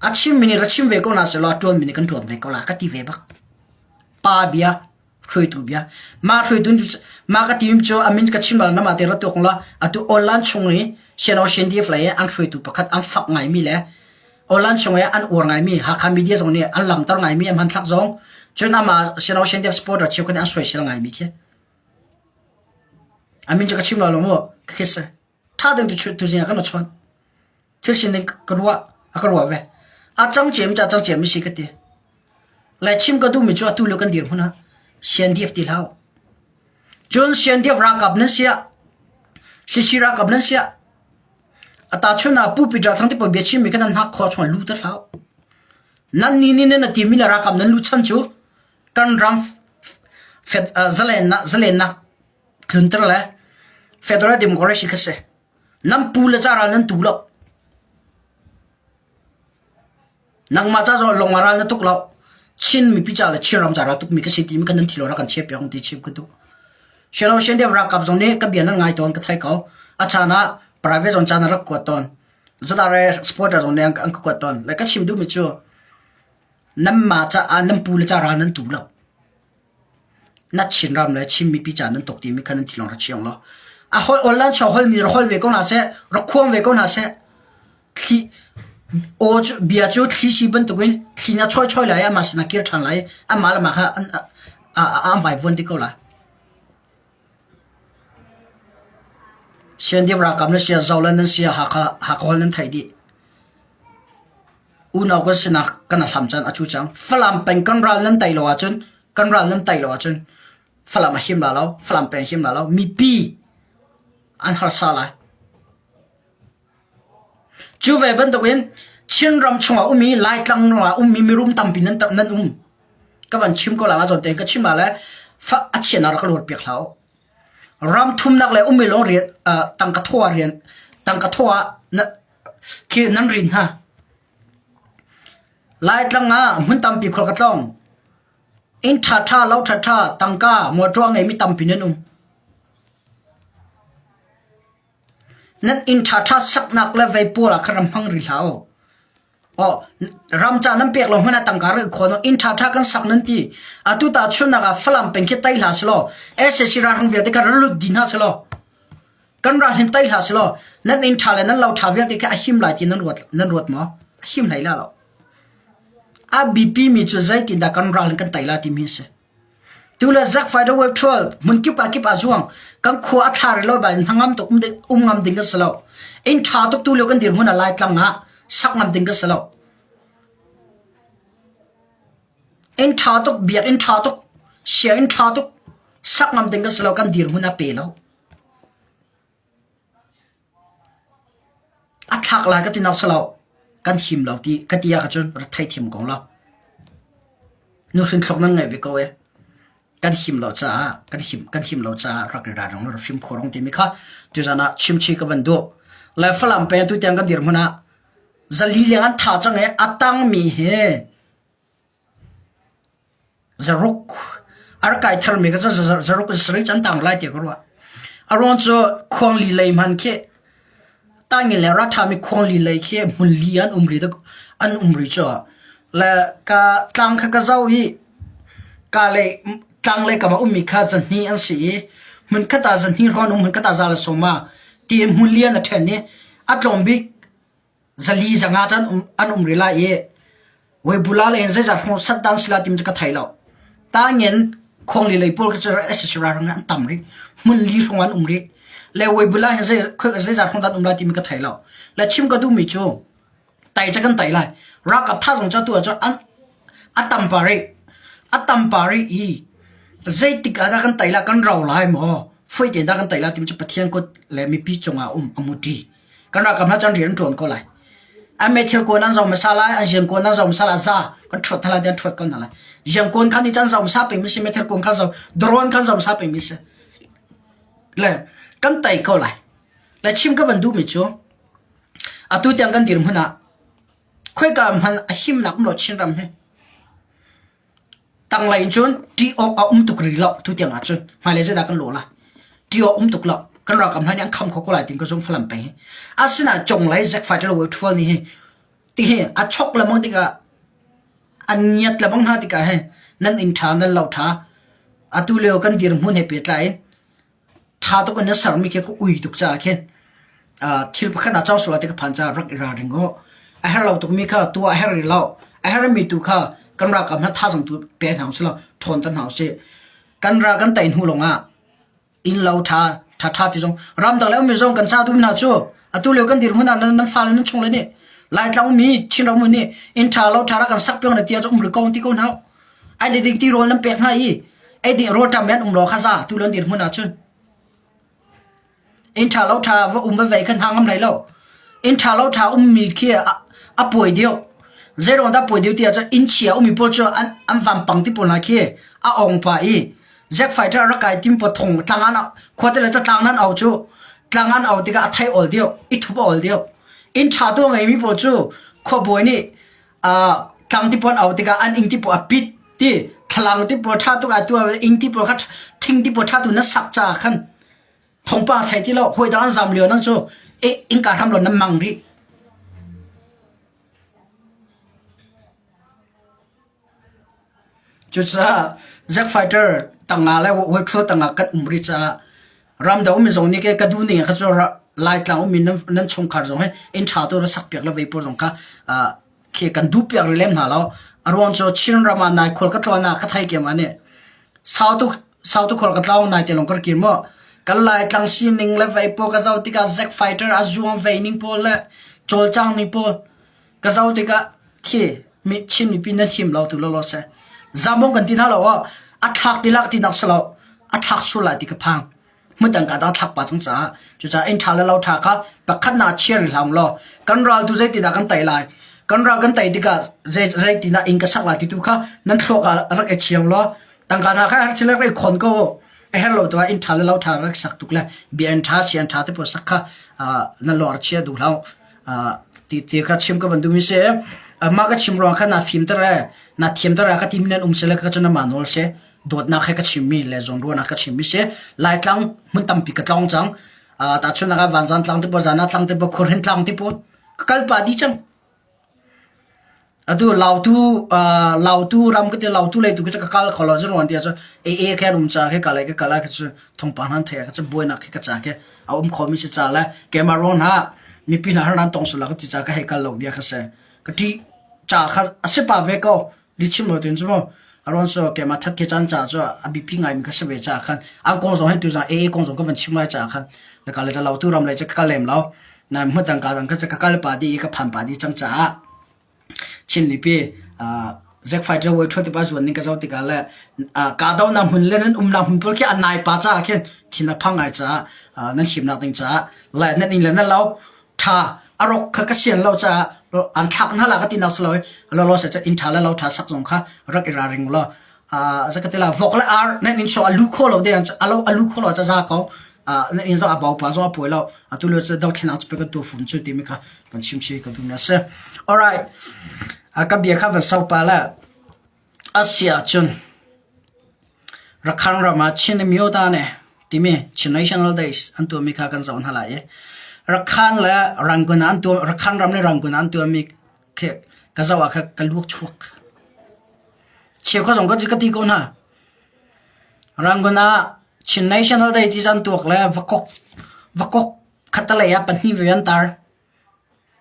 A chimmi nih ra chim ve ko hna sehlaw a ṭuanmi nih kan ṭuan ve ko lai ka ti ve bak. Pa bia hruaitu bia. Mah hruaitu mah ka team cu a min ka chim bal nama te ra tuak la atu online chung i Siano CNDF lei an hruaitu pakhat an fak ngaimi le online chung i an uar ngaimi Hakha media zong nih an langter ngaimi an hmanthlak zong cun ama Siano CNDF supporter cheukhat nih an soisel ngaimi khi a min cu ka chim lo lo mu ka khi si tha ding tu tu zing ah kan chon Thil sining ka ruah a ka ruah ve. A cang ciam ca cang ciam si ka ti. Lai chim ka duhmi cu atu lio kan dirhmun ah CNDF ti hlah. Cun CNDF ralkap nan siah CC ralkap nan siah ata chun ah Pu Peter Thang te pawl bia chimmi kha nan hnak khua chung lu te hlah. Nan ni ni nan timi le ralkap nan lu chan cu kan ram zalennak zalennak tlunter le federal democracy kha si. Nan pu le ca ral nan tu lo. Nangmah ca zong lawng ral na tuk lo. Chin mipi ca le Chin ram ca ral tukmi ka si ti mi kan nan thilo rak kan chiah piak ti chim ka duh. Shelo Shendev ralkap zong nih ka bia nan ngai tawn ka thei ko. A caan ah private zong caan rak kuat tawn. Zadare supporter zong nih an ka kuat tawn. Le ka chim duhmi cu nanmah caah nan pu le ca ral nan tu lo. Na Chinram le Chin mipi ca nan tuk timi kha nan thinlung rak chiang law a holh online chuak holmi rak holh ve ko hna seh rak khuang ve ko hna seh thli aw cu bia cu thli si bantukin thli na choi choi lai amah sinah kir ṭhan lai amah le mah kha an an vaivuan ti ko lai Siandiam ralkap nan sia Zoland nan sia Hakha Hakha hol nan theih dih Unau kan sinak kan hlam caan a cu cang. Falam peng kan ral nan tei lo ahcun kan ral nan tei lo ahcun Falam a him la lo, Falam peng a him la lo. Mipi an harsa lai. Cu ve bantukin Chinram chungah ummi Laitlang ah ummi mirum tampi nan nan um. Ka van chim ko la zawn tein ka chim ah le a chian rak luat piak hlah u. Ram thumnak le ummi lawng rian tangka thaw ah rian tangka thaw ah Khi nan rin hna. Laitlang ah hmun tampi khual ka tlawng. Inn ṭhaṭha, lo ṭhaṭha, tangka, mawṭaw a ngeimi tampi nan um. Nan inn ṭhaṭha saknak le vei pawl ah khan ram hmang rih hlah u. Aw, ram ca nan pek lo hmanh ah tangka rak i khawn u. Inn ṭhaṭha kan sak nan ti. Atu tahchunhnak ah Falam peng khi tei hlah selaw, sac ralhrang vialte kha ra lut dih hna selaw, Kan ral hin tei hlah selaw nan inn ṭha le nan lo ṭha vialte khi a him lai ti nan ruat nan ruat maw? A him hlei la lo. A biapi mi cu zeitindah kan ral in kan tei lai timi a si. Tu le Zack Fighter Wave 12 hmun kip ka kip ah zuang kan khua a thla rih lo ba in hnangam tuk um ngam ding kan si lo. Inn ṭha tuk tu lio kan dirhmun a lai tlang ah sak ngam ding kan si lo. Inn ṭha tuk biakinn ṭha tuk sianginn ṭha tuk sak ngam ding kan si lo kan dirhmun a pe lo. A thlak lai ka ti nak si lo. Kan him lo ti ka ti ah cun rak theithiam ko law. Nuhrin thlok nan ngeih ve ko e. Kan him lo caah kan him kan him lo caah rak i ralring rak fimkhur rong timi kha tuzan ah chimchi ka van duh. Le Falam peng tu tiang kan dirhmun ah zali leng an tha cang i a tangmi hi Zaruk a rak kai tharmi kha cu zaruk in sarih cu an tang lai tiah ka ruah. A ruang cu khuangli lei hmanh khi tangin le raṭhami khuangli lei khi hmunli an um rih an um rih cu. Le ka tlang kha ka zoh i ka lei tlang lei kam ah ummi kha zahnih an si i hmunkhat ah zahnih hrawng an um hmunkhat ah za le sawm ah tiin hmunli an i ṭhen i a tlawm bik zali zanga cu an um rih lai i Weibula lei in zeizat hrawng sat dan si lai timi cu ka thei lo. Tangin khuangli lei pawl cu SSC ralring an tam rih. Hmun li hrawng an um rih. Le Weibula hin zeizat hrawng dan um lai timi ka thei lo. Le chim ka duhmi cu tai ca kan tai lai. Ralkap tha zong cu atu ahcun an a tam pa rih. A tam pa rih i zeitik ah dah kan tai lai kan rau lai maw? Foi tein dah kan tai lai timi cu Pathian kut le mipi cungah um a muṭi. Kan ralkap hna cun rian an ṭuan ko lai. An meithil kuan an zoh hmasa lai, an riankuan an zoh hmasa lai, za kan ṭhuat hna lai, an ṭhuat ko hna lai. Riankuan kha nih cun zoh hmasa pengmi si, meithil kuan kha zoh, drone khan zoh hmasa pengmi si. Le kan tei ko lai. Le chim ka van duhmi cu atu tiang kan dirhmun ah khoika hmanh a himnak um lo Chinram hi. Tanglei in cun ṭih awk a um tuk rih lo tutiang ahcun hmailei zeidah kan lawh lai? Ṭih awk um tuk lo. Kan ralkap hna nih an kham kho ko lai tiin ka zum Falam peng hi. Asinain conglei Zack Fighter Way Ṭhual nih hi tihi a chok lengmang tikah an ngiat lengmang hna tikah hin nan inn ṭha nan lo ṭha atu lio kan dirhmun he pehtlai in Ṭha tuk in na sermi khi ka ui tuk caah khin thil pakhat ah cawk sual ti ka phan caah rak i ralring u. A herh lo tukmi kha tuah a herh rih lo. A herhmi tu kha kan ralkap hna thazaang tu pe hna usih law ṭhawnter hna usih. Kan ral kan tei hnu lawngah innlo ṭha ṭhaṭha ti zong ramdang le ummi zong kan ca duh hna cu atu lio kan dirhmun ah nan fale nan chung le nih Laitlang ummi Chinram ummi nih inn ṭha lo ṭha rak kan sak piak na ti ahcun um rih ko ti ko hna u. Ai ding ti rawl nan pek hna i ei ding rawlṭam men um law kha za tu lon dirhmun ahcun inn ṭha lo ṭha va um va vei khan hna ngam hlei lo. Inn ṭha lo ṭha ummi khi a puai deuh. Zeiruang dah puai deuh ti ahcun inn chia ummi pawl cu an an vampang ti pawl hna khi a ong pah i Jack fighter rak kai tim paw thong tlang an khuate le catlang nan au cu tlang an au tikah a thei ol deuh i thup a ol deuh. Inn ṭha tu a ngeimi pawl cu khuabawi nih tlang ti pawl an au tikah an ing ti pawl a pit ti thlalang ti pawl ṭha tuk ah tuah ing ti pawl kha thing ti pawl ṭha tu na sak caah khan thawngpang thei ti lo hawi dang an zam lio nang cu innka hram lo nan mang rih. Cucaah Zack Fighter tangah le World tangah kan um rih caah ramdang ummi zong nih ka duh ning kha cu Laitlang ummi nan chungkhar zong hi inn ṭha tu na sakpiak le vei pawl zong kha khi kan duh piak rih lem hna lo. A ruang cu Chinram ah nai khual ka tlawn ah ka thei kiam ah nih sau tuk sau tuk khual ka tlaung nai te lawng ka kir maw kan Laitlang sining le vei pawl ka zoh tikah Zack Fighter a zuang vei ning pawl le cawlcang ning pawl Ka zoh tikah khi Chin mipi nan him lo tu lawlaw seh. Zamong kan ti hna lo aw. A thlak ti lak ti nak si lo. A thlak sul lai ti ka phang. Hmudang ka dang thlak pa chung caah cucaah inn ṭha le lo ṭha kha pakhat na chia rih hlah law kan ral tu zeitindah kan tei lai kan ral kan tei tikah zei zeitindah inn ka sak lai ti tu kha nan thluak ah rak i chiang law tangka hna kha herh rak i khon ko a herh lo tu ah inn ṭha le lo ṭha rak sak tuk le bia inn ṭha sian ṭha te pawl sak kha nan lawr chia duh hlah Ti ti kha chim ka van duhmi si. Mah ka chim ruang khan naa fimter e, naa thiamter e ka timi nan um sile ka cun amah nawl si. Dawtnak he ka chimmi le zawnruahnak ka chimmi si. Laitlang hmun tampi ka tlawng cang. Tahchunhnak ah Vanzang tlang te pawl, Zana tlang te pawl, Khuarhin tlang te pawl ka kal pah dih cang. Atu Lautu Lautu ram ka ti Lautu lei tu khi cu ka kal kho lo cun ruan ti ahcun AA khi an um caah khi ka lei ka kal ah khi cu thawngpang hna an theih ah khi cu buainak khi ka ca khi a um khomi si ca le keimah ruang hna mipi hna har nan tong sual ka ti ca ka hei kal lo bia kha si. Ka ṭih ca kha a si pa ve ko lichim lo tin cu mu aruang cu keimah that khi caan ca cu a biapi ngaimi kha si ve caah khan an kong zong hi tuzaan AA kong zong ka van chim lai caah khan le ka le Lautu ram lei cu ka kal lem lo. Nain hmuntang ka dang kha cu ka kal pa dih i ka phan pa dih cang caah Chin mipi Zack Fighter Way ṭhuat tipa zuan ning ka zoh tikah le kahdohnak hmun le nan umnak hmun pawl khi a nai pa caah khin thin a phang ngai caah nan himnak ding caah le nan inn le nan lo ṭha a rok kha ka sian lo caah an thlak hna la ka ti nak si lo lo lo se inn ṭha le lo ṭha sak zong kha rak i ralring law zakatila vok le ar nan inn so a lu kho lo de a lo a lu kho lo ca za ko. Na inn zong a bau pa zong a puai lo. Atu lio cu dothlennak cu pei kan tuah fum cu timi kha kan chim chih ka duhmi a si. Alright. Ka bia kha van sau pa le a si ahcun Rakhine ram ah Chin Amyota ne timi Chin National Days an tuahmi kha kan zoh hna lai i Rakhine le Rangoon an tuah Rakhine ram le Rangoon an tuahmi khi ka zoh ah kha ka luak chuak. Cheukhat zong ka ti ko hna. Rangoon ah Chin National Day ti an tuak le vakok vakok khattalei ah pahnih ve an tar.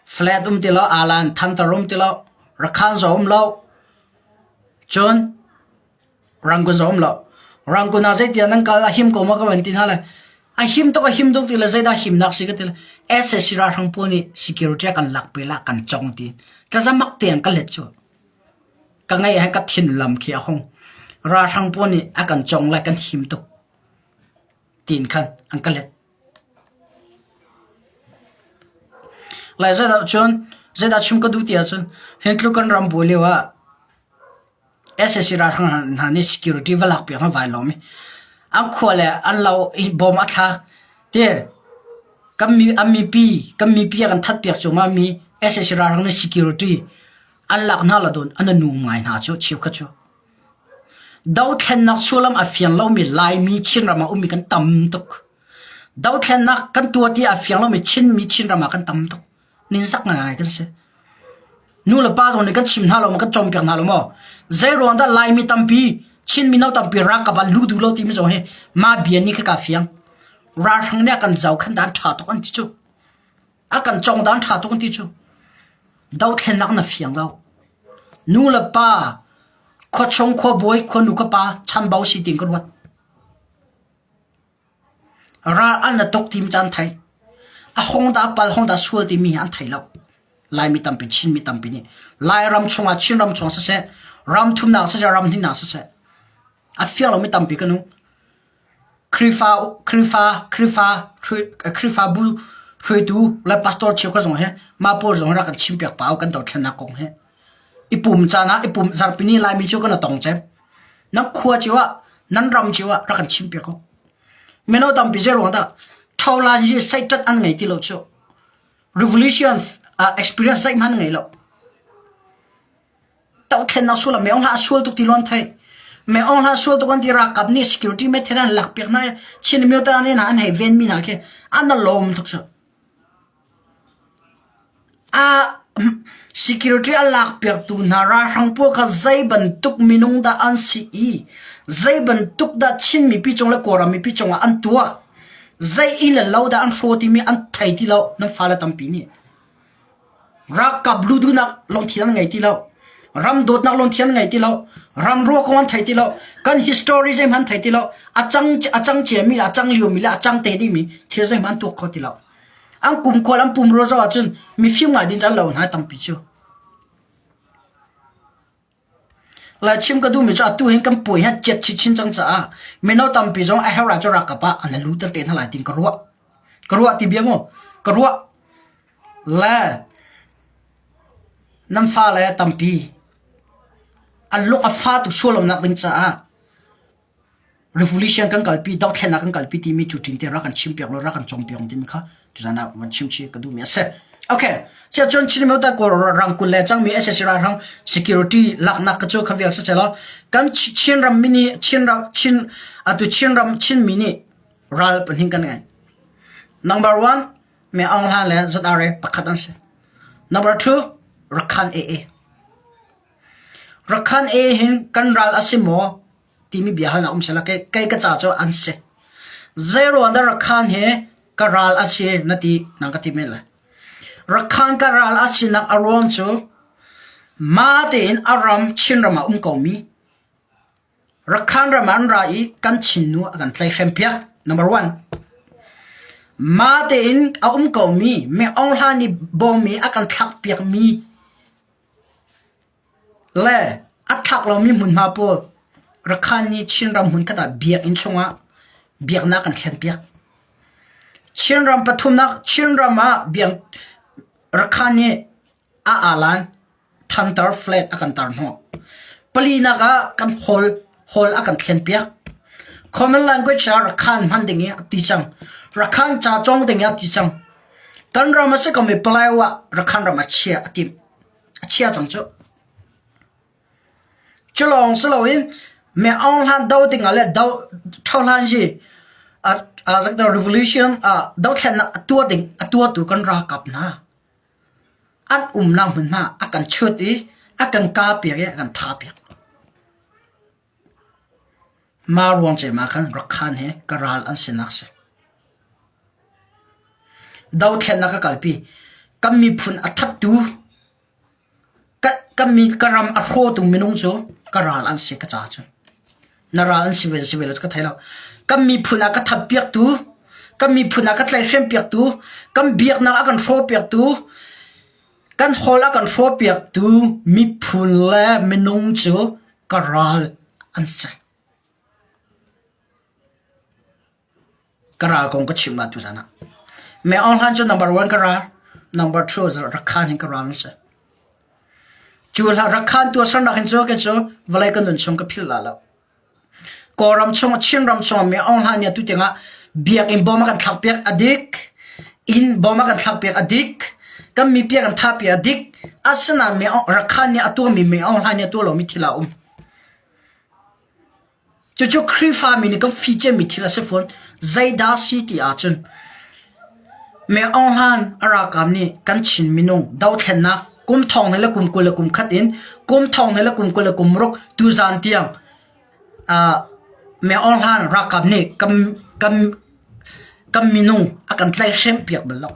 Flat um ti lo, alan thantar um ti lo, Rakhan zong um lo. Cun Rangoon zong um lo. Rangoon ah zeitiah nan kal a him ko maw ka van ti hna le a him tuk a him tuk ti le zeidah himnak si ka ti le SAC ralhrang pawl nih security a kan lak pe la kan cong ti. Tlazamak tein ka let cu. Ka ngaih ah ka thin lam khi a hung. Ralhrang pawl nih a kan cong le kan him tuk tiin khan an ka let. Lai zeidah cun zeidah chim ka duh ti ahcun hi tluk kan ram buai lio ah SAC ralhrang hna nih security va lak piak an vai lawm i an khua le an lo i bom a thlak ti kan mi an mipi kan mipi a kan that piak cuahmah mi SAC ralhrang nih security an lak hna lo dun an nu ngai hna cu cheukhat cu. Dothlennak sullam a fiang lomi Laimi Chinram ah ummi kan tam tuk. Dothlennak kan tuah ti a fiang lomi Chinmi Chinram ah kan tam tuk. Ninsak ngai kan si. Nu le pa zong nih kan chim hna lo maw, kan cawnpiak hna lo maw? Zei ruang dah Laimi tampi, Chin mino tampi ralkap ah lu duh lo timi zong hi mah bia nih khi kaa fiang. Ralhrang nih a kan zohkhenh dan ṭha tuk an ti cu. A kan cawng dan ṭha tuk an ti cu. Dothlennak na fiang lo. Nu le pa, khuachung khuabawi, khuanu khuapa chambau si tiin ka ruat. Ral an la tuk tim caan thei. A hong dah pal hong dah sual timi hi an thei lo. Laimi tampi, Chinmi tampi nih Lairam chungah, Chinram chungah siseh, ram thumnak siseh, ram hnihnak siseh, a fiang lomi tampi kan um. Khrihfa, Khrihfa, Khrihfa, Khrihfabu hruaitu le pastor cheukhat zong hi mah pawl zong rak kan chimpiak pah kan dothlennak kong hi. I pum caan ah i pum zarhpini Laimi cu kan tong cem. Nan khua cio ah, nan ram cio ah rak kan chimpiak u. Mino tampi zei ruang dah tholan hi seitat an ngei ti lo cu. Revolution uh, experience zeihmanh ngei lo. Dohthlennak sullam me ong hlah sual tuk ti lon thei. Me ong hlah sual tuk an ti ralkap nih security me then an lak piak na Chin myo ta ne na an hei ven mi na khi an na lawm tuk cu. A security a lakpiaktu hna ralhrang pawl kha zei bantuk minung dah an si i zei bantuk dah Chin mipi cung le Kawlram mipi cungah an tuah zei inn le lo dah an hraw timi an thei ti lo nan fale tampi nih ralkap luduhnak lungthin an ngei ti lo ram dawtnak lungthin an ngei ti lo ram ruah kong an thei ti lo kan history zeihmanh an thei ti lo a cang a cang ciami le a cang liomi le a cang te dingmi thil zeihmanh an tuak kho ti lo An kumkhual an pumrua zoh ahcun mifim ngai ding cu an lo hna tampi cu. Lai chim ka duhmi cu atu hin kan puai hi chiat chinchin cang caah mino tampi zong a herh ahcun ralkap ah an luter te hna lai tiin ka ruah. Ka ruah ti bia mu. Ka ruah. Le nan fale tampi an lung a fa tuk sual lonak ding caah Revolution kan kalpi, dothlennak kan kalpi timi cu ṭin te rak kan chimpiak law rak kan cawnpiak timi kha tuzan ah van chim chih ka duhmi a si. Okay, sia cun Chin ta ko rangkul le cangmi SSC ralhrang security laknak ka cu kha vial si law kan Chin ram mi nih Chin ram Chin atu Chin ram Chin mi nih ral pahnih kan ngei. Number one, Me Aung Hlaing le ZRA pakhat an si. Number two, Rakhan AA. Rakhan AA hin kan ral a si maw? Timi bia halnak um sehla kei ka ca cu an si. Zeiruang dah Rakhan hi ka ral a si na ti nang ka ti men lai. Rakhan ka ral a sinak a ruang cu mah tein a ram Chinram ah um komi Rakhan ram ah an ra i kan Chinnu a kan tlaihhrem piak. Number one. Mah tein a um komi Mi Aung Hlaing nih bawmmi a kan thlak piakmi Le a thlak lomi hmunhma pawl Rakhan nih Chinram hmunkhat ah biakinn chungah biaknak an thlenpiak. Chinram pathumnak Chinram ah biak Rakhan nih a alan thantar flag a kan tar hnawh. Palinak ah kan hall hall a kan thlenpiak. Common language ah Rakhan hman ding i a ti cang. Rakhan ca cawng ding i a ti cang. Kan ram a si komi Palai ah Rakhan ram a chia a timh. A chia cang cu. Cu lawng si loin Me Aung Hlan do ding ah le do Ṭho Hlan Yi a revolution ah dothlennak a tuah ding a tuahtu kan ralkap hna an umnak hmunhma a kan chut i a kan kahpiak i a kan thahpiak. Mah ruang cem ah khan Rakhan he ka ral an sinak si. Dothlennak ka kalpi. Kan miphun a thattu Ka ram a hrawtu minung cu ka ral an si ka ca cu. Na ral an si ve si ve lo cu ka thei lo. Kan miphun ah ka that piaktu, kan miphun ah ka tlaihhrem piaktu, kan biaknak a kan hrawh piaktu, kan hawl a kan hrawh piaktu miphun le minung cu ka ral an si. Ka ral kong ka chim la tuzan ah. Me Aung Hlan cu number one ka ral, number two Rakhan hin ka ral an si. Cu hla Rakhan tuahsernak hin cu ke cu vawlei ka nun chung ka philh la lo. Kawlram chung, Chinram chung Me Aung Hlan nih atu tiangah biakinn bom a kan thlak piak a dik, inn bom a kan thlak piak a dik, kan mipi a kan thah piak a dik. Asinain Me Aung Rakhan nih a tuahmi Me Aung Hlan nih a tuah lomi thil a um. Cucu Khrihfami nih kan fi ciami thil a si fawn. Zeidah si ti ahcun Me Aung Hlan a ralkap nih kan Chin minung dothlennak kum thong le kum 20 le kum khat in kum thong le kum 20 le kum ruk tuzan tiang uh, Me Aung Hlan ralkap nih kan, kan, kan minung a kan tlaihhrem piak bal lo.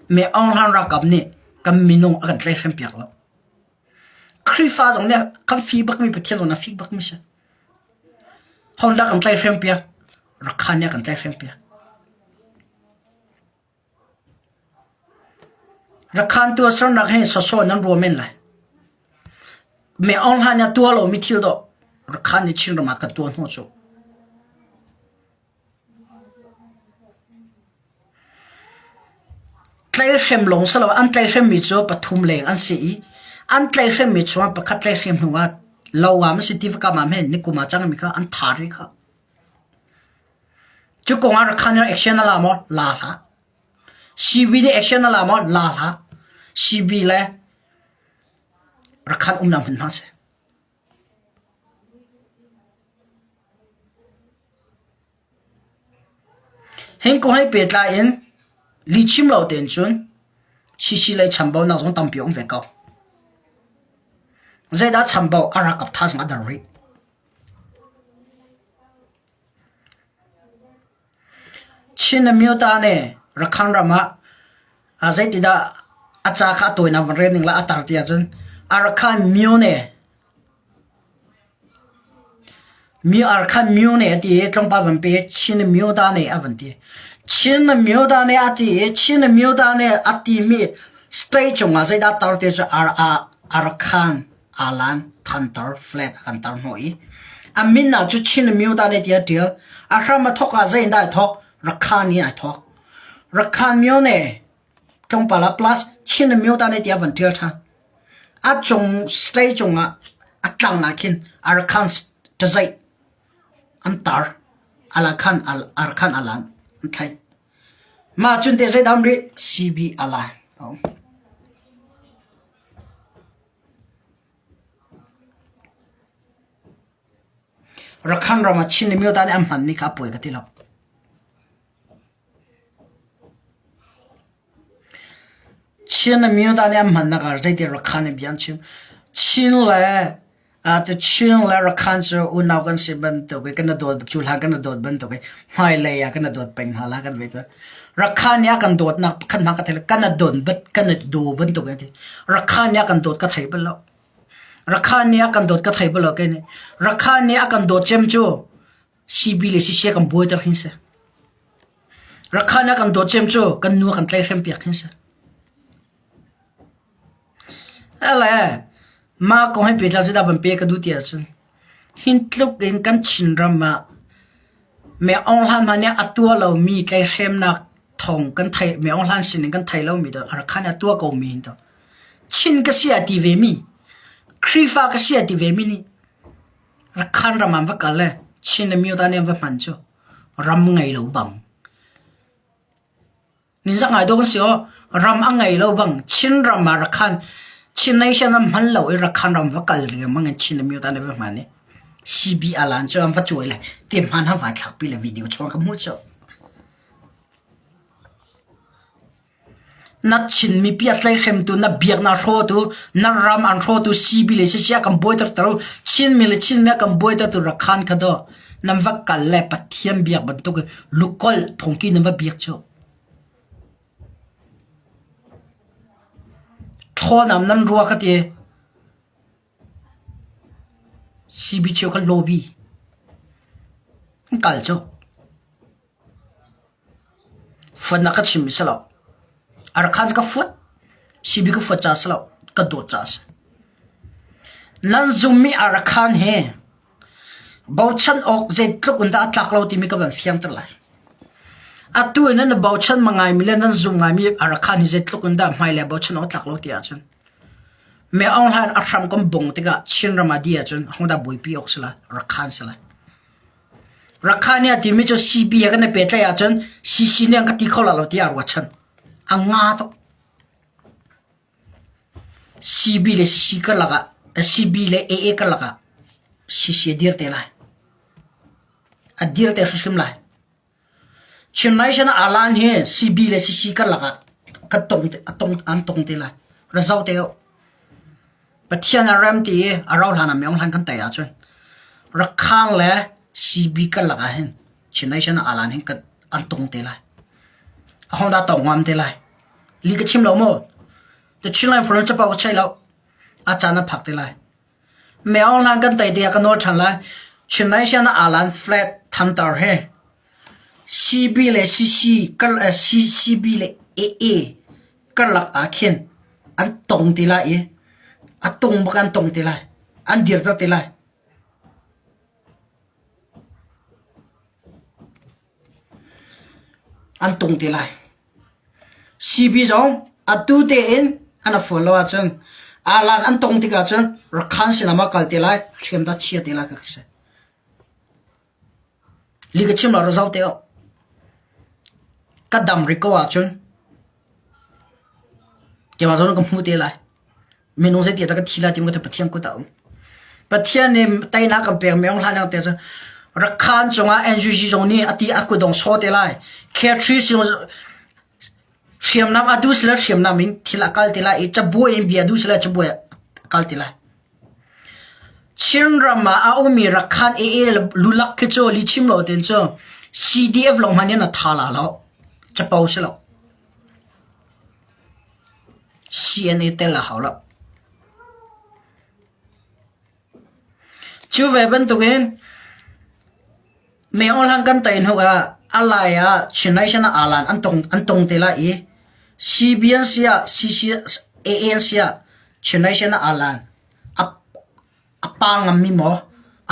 Me Aung Hlan ralkap nih kan minung a kan tlaihhrem piak lo. Khrihfa zong nih kan fi bakmi Pathian zong nih a fi bakmi si. Honda kan tlaihhrem piak, Rakhan nih a kan tlaihhrem piak. Rakhan tuahsernak hi sawsawh nan rua men lai. Me Aung Hlaing nih a tuah lomi thil dawh Rakhan nih Chinram ah kan tuah hnawh cu. Tlaihhrem lawng si lo an tlaihhremmi cu pathum leng an si i an tlaihhremmi chungah pakhat tlaihhrem hnu ah lo ah maw si tiva kam ah hme nikum ah cangmi kha an thar rih kha. Cu kong ah Rakhan nih action a la maw? La hlah. CB nih action a la maw? La hlah. CB le Rakhan umnak hmun hna si. Hin kong he pehtlai in lihchim lo tein cun CC lei chambaunak zong tampi a um ve ko. Zeidah chambau a ralkap thazaang a der rih. Chin Amyota nih Rakhine ram ah zeitidah a ca kha a tawinak van rel ning la a tar ti ahcun Arakan Myone Mi Arakan Myone a ti i tlawmpal van pe Chin Amyota nih a van ti. Chin Amyota nih a ti i Chin Amyota nih a timi state cungah zeidah tar ti cu Arakan Alan thantar flag a kan tar hnawh i a min ah cu Chin Amyota nih tiah a ṭial. A hram a thawk ah zei in dah ai thawk? Rakhan in ai thawk. Rakhan myone tlawmpal ah plus Chin Amyota nih tiah van ṭial ṭhan. A cung state cungah a tlang ah khin Arakan tazaih an tar. Alakhan Arakan alan an thlaih. Mah cun te zeidah um rih? CB alan. Rakhan ram ah Chin le Myoda nih an hmanmi kha a pawi ka ti lo. Chin le Myoda nih an hmannak ah zeiti Rakhan nih bia an chim. Chin le Chin le Rakhan cu unau kan si bantuk i kan i dawt cu hlan kan i dawt bantuk i hmailei ah kan i dawt peng hna la kan vei. Rakhan nih a kan dawtnak pakhat hmanh ka thei lo. Kan i don bat kan i daw bantuk an ti. Rakhan nih a kan dawt ka thei bal lo. Rakhan nih a kan dawt ka thei bal lo kei nih. Rakhan nih a kan dawt cem cu CB le CC kan buaiter hin si. Rakhan nih a kan dawt cem cu kan nu a kan tlaihhrem piak hin si. Ale, mah kong he pehtlai zeidah van pe ka duh ti ahcun hin tluk in kan Chinram ah Me Aung Hlan hna nih a tuah lomi tlaihhremnak thawng kan thei Me Aung Hlan sin in kan thei lomi to Rakhan a tuah komi hin to Chin ka si a ti ve mi Khrihfa ka si a ti ve mi nih Rakhan ram ah va kal le. Chin le Myo ta nih an va hman cu ram ngei lo bang. Nizak ngai dawh kan si aw. Ram a ngei lo bang Chin ram ah Rakhan Chin nation an hman lo i Rakhan ram va kal riangmang in Chin le Myo ta nih va hman i CB alan cu an va cuai le te hman han vai thlakpi le video chuang ka hmuh cu. Na Chin mipi a tlaihhremtu, na biaknak hrawtu, na ram an hrawtu CB le CC a kan buaiterter u. Chinmi le Chinmi a kan buaitertu Rakhan kha daw nan va kal le Pathian biak bantuk in lukolh phungki nan va biak cu. Ṭhawnam nan rua ka ti. CB cheu kha lobby. An kal cu. Fuatnak ka chimmi si lo. Arakhan ka fuat. CB ka fuat caah si lo. Ka dawt caah a si. Nan zummi arakhan he bochan awk zeitluk in dah a tlak lo timi ka van fiangter lai. Atu in nan bochan ngaimi le nan zum ngaimi arakhan hi zeitluk in dah hmailei bochan awk a tlak lo ti ahcun Me Aung Hlaing a hram kan bong tikah Chinram ah di ahcun hodah buaipi awk si lai? Rakhan si lai. Rakhan nih a timi cu CB he kan i pehtlaih ahcun CC nih an ka ti kho lai lo tiah a ruahchan. A nga tuk. CB le CC karlak ah CB le AA karlak ah CC a dir te lai. A dir te hrimhrim lai. Chin Nation ah alan hi CB le CC karlak ah kan tong a tong an tong te lai. Ra zoh te u. Pathian a rem ti i a rau hlan ah Myo Hlan kan tei ahcun Rakhang le CB karlak ah hin Chin Nation ah alan hin kan an tong te lai. Aho dah tong ngam te lai. Li ka chim lo mu. The Chinland Forum capo ka chei lo. A caan a phak te lai. Myo Hlan kan tei tiah ka nawl ṭhan lai. Chin Nation ah alan flag thantar he CB le CC kar CCB le AA karlak ah khin an tong te lai i a tung bak an tong te lai. An dirter te lai. An tung te lai. CB zong atu tein an a fual lo ahcun alan an tong tikah cun Rakhan sinah ma kal te lai, hriam dah chia te lai ka si. Li ka chim lo ra zau te o. Ka dam rih ko ahcun keimah zong ka hmu te lai. Minung zeiti ah dah ka thi lai timi ka Pathian kut ah um. Pathian nih teinak kan pek mi ong hlan yang te cu Rakhan cungah NUG zong nih ati a kutdong saw te lai. Khetri hriamnam a duh sile hriamnam in thil a kal te lai i cabuai in bia duh sile cabuai a kal te lai. Chinram ah a ummi Rakhan AA lulak khi cu lichim lo ten cu CDF lawng hmanh in a tha la lo. Capo si lo. CNA tel a hau lo. Cu ve bantukin Meohlang kan tei hnu ah a lai ah Chin Nation ah alan an tong an tong te lai i CBN si ah CCAA si ah Chin Nation ah alan a a pa ngammi maw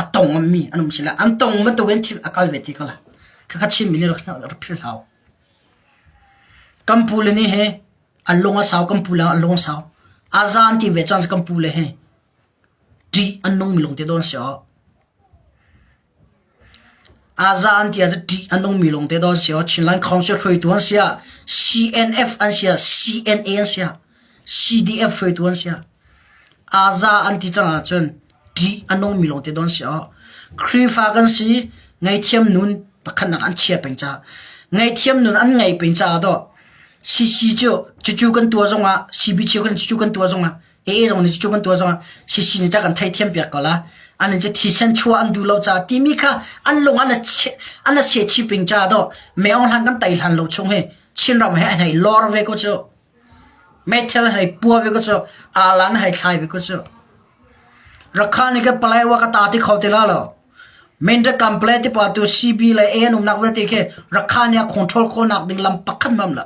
a tong ngammi an um si lai an tong bantukin thil a kal ve ti ko lai. Khakha Chin mi nih rak rak philh hau. Kan pu le nih hi an lung a sau kan pu le an lung a sau. A zan ti ve cang kan pu le hi ṭih an nungmi lawng te dawn si awk. A zan ti ah ṭih a nungmi lawng te dawn si awk. Chinland Council hruaitu an si ah CNF an si ah CNA an si ah CDF hruaitu an si ah Aza an ti cang ahcun ṭih a nungmi lawng te dawn si awk. Khrihfa kan si ngaihthiam nun pakhatnak an chia peng caah ngaihthiam nun an ngaih peng caah dawh CC cu cucu kan tuah zongah CB cio kan cucu kan tuah zongah AA zong nih cucu kan tuah zongah CC nih ca kan theithiam piak ko la an in cu thisen chuah an duh lo caah timi kha an lung an an a se chih peng caah dawh Meong hlan kan tei hlan lo chung hi Chinram he an hei lor ve ko cu Meithal hei pua ve ko cu alan hei thlai ve ko cu Rakha nih kan Palaiwa ka ta ti kho ti la lo. Mindat Kample ti pa tu CB le A an umnak vialte khi Rakha nih a control khawhnak ding lam pakhat mam lo.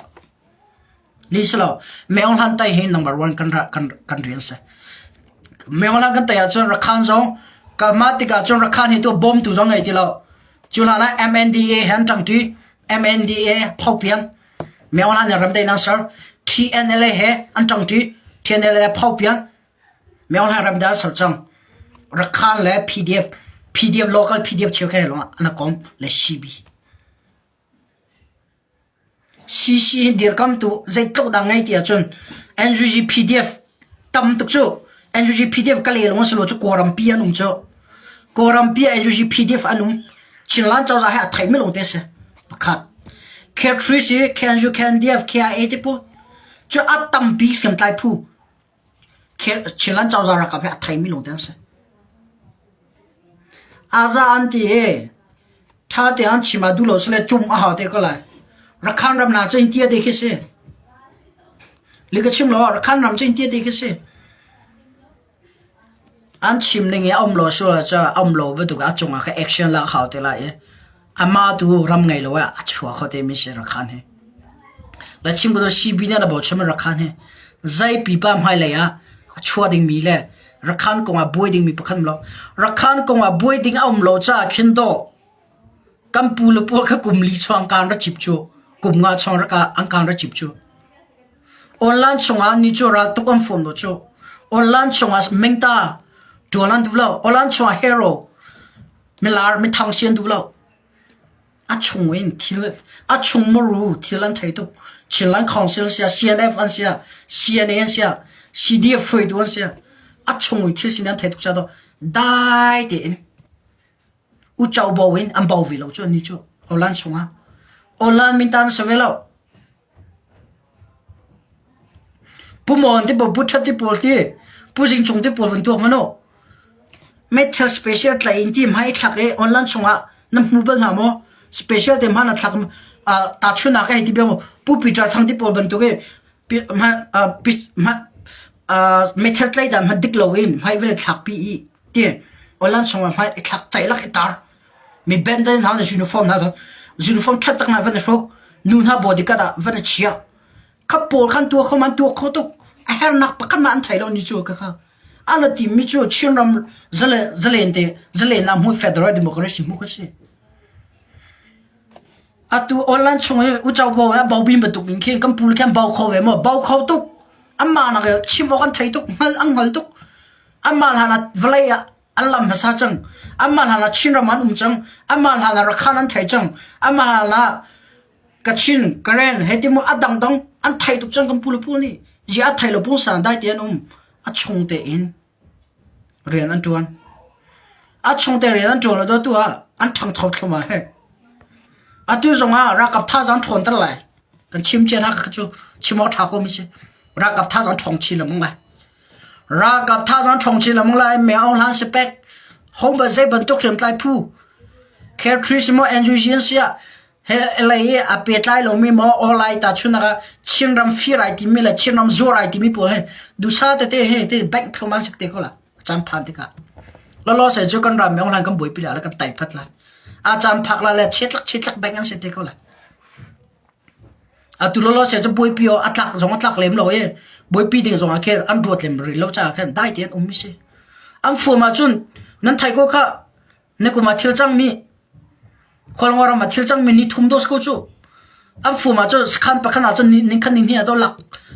Ni si lo. Meong Hlan Tai hi number one kan kan kan rian si. Meong Hlan kan tai ahcun Rakhan zong kalma tikah cun Rakhan hi tu bawmtu zong ngei ti lo. Cu hlan ah MNDA he an ṭangṭi. MNDA phopian Meong Hlan nih ramdai nang ser. TNLA he an ṭangṭi. TNLA phopian Myo Hlaing ramdal ser cang. Rakhan le PDF. PDF local PDF cheu khe lawng an kom le CB. CC hi dirkamtu zeitluk dah ngei ti ahcun NUG PDF tam tuk cu NUG PDF ka le lawng si lo cu Kawlrampi an um cu. Kawlrampi ah NUG PDF an um. Chinland cozah he a theimi lawng te a si. Pakhat. K3 si KNU, KNDF, KIA te pawl cu a tampi hriamtlai phu Chinland cozah ralkap he a theimi lawng te an si. Aza an ti i ṭha te an chim ah duh lo sile cum a hau te ko lai. Rakhan ram na cu tia te khi si. Li ka chim lo Rakhan ram cu tia te khi si. An chim ning i a um lo sual cu a um lo bantuk a cungah kha action lak hau te lai i amah tu ram ngei lo ah a chuak kho te mi si Rakhan hi. La chim ko CB nih a bochan mi Rakhan hi zei pipa hmailei ah a chuah dingmi le Rakhan kong ah buai dingmi pakhat um lo. Rakhan kong ah buai ding a um lo caah khin dawh kan pu le pawl kha kum li chuang kaan ra cip cu kum nga chuang ra an kaan ra cip cu. Online chungah ni cu ral tuk an fawn lo cu. Online chungah mengta ṭuan an duh lo. Online chungah hero milar mithang si an duh lo. A chung in thil a chung muru thil an thei tuk. Chinland Council sia CNF an sia CNA an sia CDF hruaitu an sia a chung in thil sin an thei tuk ca dai tein ucho bo in an bo ve lo cu ni cu Online chungah online min tan sa ve lo. Pu Mon ti pawl, Pu That ti pawl ti, Pu Zing Cung ti pawl van tuak hmanh u. Meithal special tlaih in ti hmai thlak i online chungah na hmu bal hna maw? Special te hman a thlak tahchunhnak hei ti bia mu Pu Peter Thang ti pawl bantuk i meithal tlaih dan hmanh dik loin hmai vel thlak pi i ti online chungah hmai thlak caih lak i tar. Mi band hna le uniform hna uniform ṭhat tak hna van i hruk. Nu hna bodyguard ah van i chiah. Kha pawl khan tuah kho man tuah kho tuk. A hernak pakhat mah an thei lo ni cu ka kha. An a tim mi cu Chinram zale zalen te zalen na hmu federal democracy hmu ka si. Atu online chung i ucho bo a bo bin bantuk in khin kan pul khan bo kho ve mo bo kho tuk. Amma nak chim awk an thei tuk hngal an hngal tuk. Amma hlan ah vawlei ah an lam hmasa cang. Anmah hlan ah Chinram an um cang. Anmah hlan ah Rakhan an thei cang. Anmah hlan ah Kachin, Karen he ti mu a dangdang an thei tuk cang kan pu le pu nih. Yi a thei lo pungsan dai te an um. A chung tein rian an ṭuan. A chung te rian an ṭuan lo tu ah an ṭhangcho thlum ah he. Atu zong ah ralkap thazaang ṭhawnter lai. Kan chim cia hna kha cu chim awk ṭha ko mi si. Ralkap thazaang ṭhawng chin lengmang lai. Ralkap thazaang ṭhawng chin lengmang lai. Me Aung Hlan sipek, home zei bantuk hriamtlai phu, Care si maw NUG an si ah he lei i a pehtlai lomi maw awlai tahchunhnak ah Chinram fir ai timi le Chinram zuar ai timi pawl hi dusa tete he te bank thlum an si te ko la caan phan tikah lawlaw sai cu kan ram Me Aung Hlan kan buaipi la le kan tai phat la a caan phak la le chetlak chetlak bank an si te ko la. Atu lawlaw seh cu buaipi aw a tlak zong a tlak lem lo i buaipi ding zong ah khin an ruat lem rih lo caah khin dai tein um mi si. An fuam ahcun nan thei ko khah ni kum ah thil cangmi Khualngo ram ah thil cangmi ni thum dos ko cu. An fuam ahcun sakhan pakhat ahcun ni khat ni hnih ah dawh lak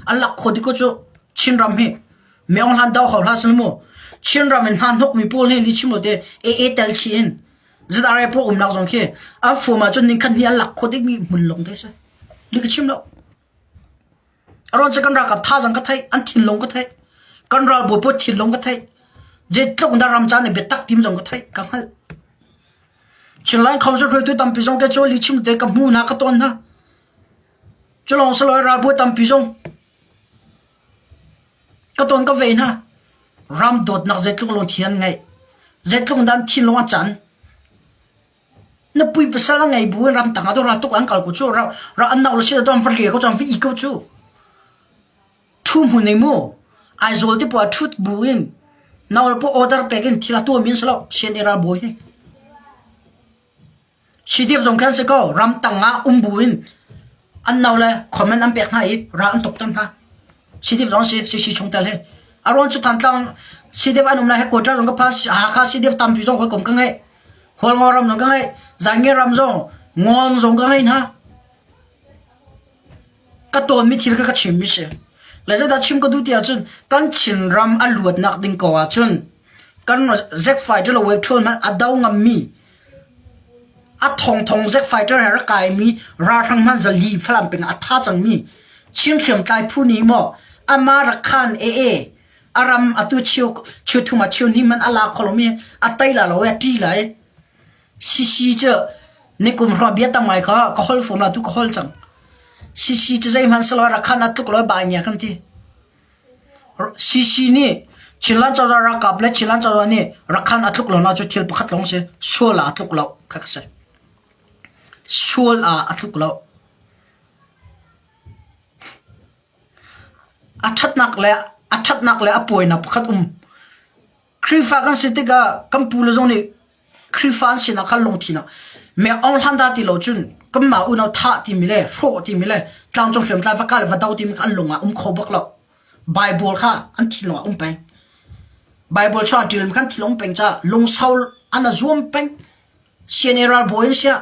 an lak khawh dih ko cu Chinram hi. Me Aung Hlan do hau hlah sal mu. Chinram in hna hnokmi pawl hi li chim lo te AA tel chih in ZRA pawl umnak zong khi an fuam ahcun ningkhat hnih an lak khawh dingmi hmun lawng te si. Li ka chim lo. Aruang cu kan ralkap thazaang ka theih, an thinlung ka theih. Kan ralbawi pawl thinlung ka theih. Zeitluk dah ram caan i biatak tim zong ka theih, ka hngalh. Chinland Council hruaitu tampi zong te cu li chim te ka hmu hna, ka ton hna. Cu lawng si lo ralbawi tampi zong Ka tawn ka vei hna. Ram dawtnak zeitluk lungthin an ngeih. Zeitluk dah an thinlung a can. Na pui pasal a ngei bu in ramtang ah ral tuk an kal ko cu. Ra an nau le si an va ria ko cu an va i ko cu. Thu hmun ei mu. Aizawl te puah thut bu in nau le pu order pek in thil a tuah mi an si lo. CNA ralbawi hi. CDF zong khan si kaw ramtang ah um bu in an no le comment an pek hna i ral an tuk ter hna. CDF zong si CC chungtel he. A ruang cu Thantlang CDF an um lai he quota zong ka phan Hakha CDF tampi zong hawikom ka ngei. Hualngo ram zong ka ngei. Zainge ram zong Ngawn zong ka ngei hna. Ka tawnmi thil kha ka chimmi si. Le zeidah chim ka duh ti ahcun kan Chinram a luatnak ding ko ahcun. Kan Zack fighter le wave ṭhawl hmanh a do ngammi a thongthong Zack fighter he rak kaimi ralhrang hmanh zali Falam peng ah a tha cangmi Chin hriamtlai phu nih maw amah Rakhan AA a ram atu cheu cheu thum ah cheu hnih hmanh a la kho lomi a tei la lo i a ṭi lai. CC cu nikum hrawng bia tam ngai kha ka hol fom la tu ka hol cang. CC cu zeihmanh silo Rakhan a tluk lo bai nia kan ti. CC nih Chinland cozah ralkap le Chinland cozah nih Rakhan a tluk lonak cu thil pakhat lawng si. Sual ah a tluk lo kha ka si. Sual ah a tluk lo. A ṭhatnak le a ṭhatnak le a puainak pakhat um. Khrihfa kan si tikah kan pu le zong nih Khrihfa an sinak kha lungthin ah me ong hlan dah ti lo cun kanmah unau thah timi le hrawh timi le tlangcung hriamtlai va kal va do timi kha an lung ah um kho bak lo. Bible kha an thinlung ah um peng. Bible chuah ṭilmi khan thinlung um peng caah lungsau an a zuam peng. CNA ralbawi an siah,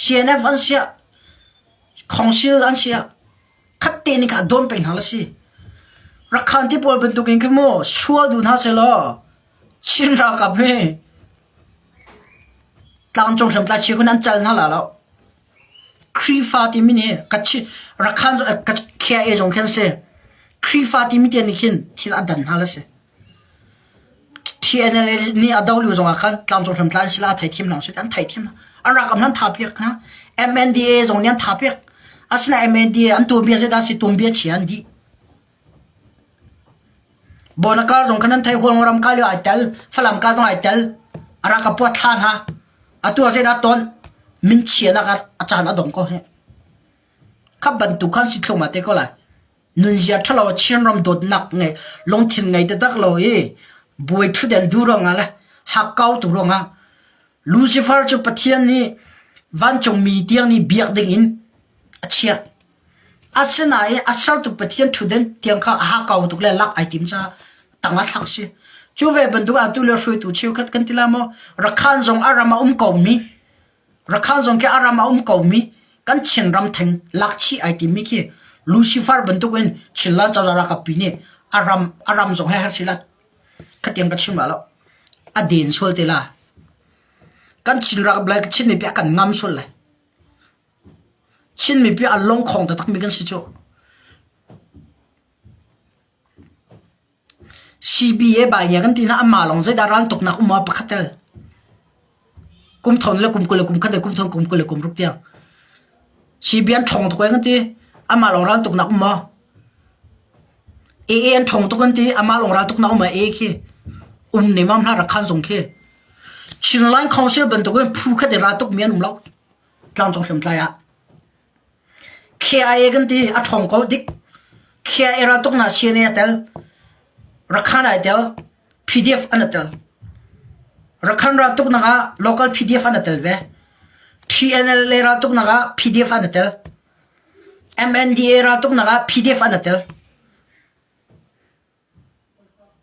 CNF an siah, Council an siah, khat te nih kha a dawn peng hna la si. Rakhan ti pawl bantukin khi mu sual duh hna sehlaw Chin ralkap hi tlangcung hriamtlai chia kun an cal hna la lo. Khrihfa timi nih ka chi Rakhan ka KIA zong khin si. Khrihfa timi te nih khin thil a dan hna la si. TNLA nih a do lio zongah khan tlangcung hriamtlai an si la a theithiam hna usih an theithiam hna. An ralkap hna an tha piak hna. MNDAA zong nih an tha piak. Asinain MNDAA an tuanbia zeidah a si tuanbia chia an dih. Bonakar zong khan an thei Hualngoram ka lio ai tel, Falam ka zong ai tel. A ralkap puat thla hna. Atu ah zeidah ton? Min chianak a caan a dong ko hi. Kha bantuk khan si thluma te ko lai. Nunzia ṭhalo Chinram dawtnak ngei lungthin ngei taktak lo i buai ṭhutden duh ruangah le hakkau tu ruangah Lucifer cu Pathian nih vancungmi tiang nih biak dingin a chiah. Asinain a sertu Pathian ṭhutden tiang kha a hakkau tuk le lak ai tim caah tang ah thlak a si. Cu ve bantuk atu le hruaitu cheukhat kan ti la maw Rakhan zong a ram a um komi Rakhan zong khi a ram a um komi kan Chinram theng lakchih ai timi khi Lucifer bantukin Chinland cozah ralkap pi nih a ram a ram zong he har sila khatiang ka chim la lo a den sual te la kan Chin ralkap lai Chin mipi a kan ngam sual lai Chin mipi a lungkhong taktak mi kan si cu CBA bai kan ti hna amah lawng zeidah raltuknak um ah pakhat tel. Kum thon le kum 20 le kum khat le kum thon kum 20 le kum ruk tiang. CB an ṭhawng tuk kan ti. Amah lawng raltuknak um maw? AA an ṭhawng tuk kan ti. Amah lawng raltuknak um ah AA khi um ne mam hna Rakhan zong khi. Chinland Council bantukin phu khat i raltuk mi an um lo. Tlangcung hriamtlai ah. KIA kan ti a ṭhawng ko dik. KIA raltuknak CNA a tel. Rakhan ai tel. PDF an a tel. Rakhan raltuknak ah local PDF an a tel ve. TNLA raltuknak ah PDF an a tel. MNDA raltuknak ah PDF an a tel.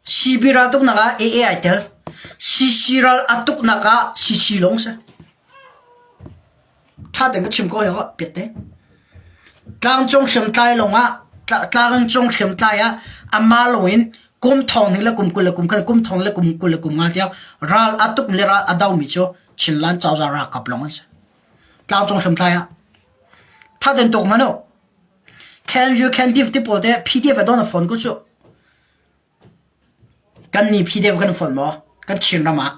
CB raltuknak ah AA ai tel. CC ral a tuknak ah CC lawng si. Ṭha tein ka chim ko hei piat te. Tlangcung hriamtlai lawngah tlangcung hriamtlai ah amah lawngin kum thong hnih le kum 20 le kum khat kum thong le kum 20 le kum nga tiang ral a tuk le ral a domi cu Chinland cozah ralkap lawng an si. Tlangcung hriamtlai ah. Ṭha tein tuk hmanh u. Can you can give ti pawl te PDF a don a phone ko cu. Kan ni PDF kan phone maw? Kan Chinram ah.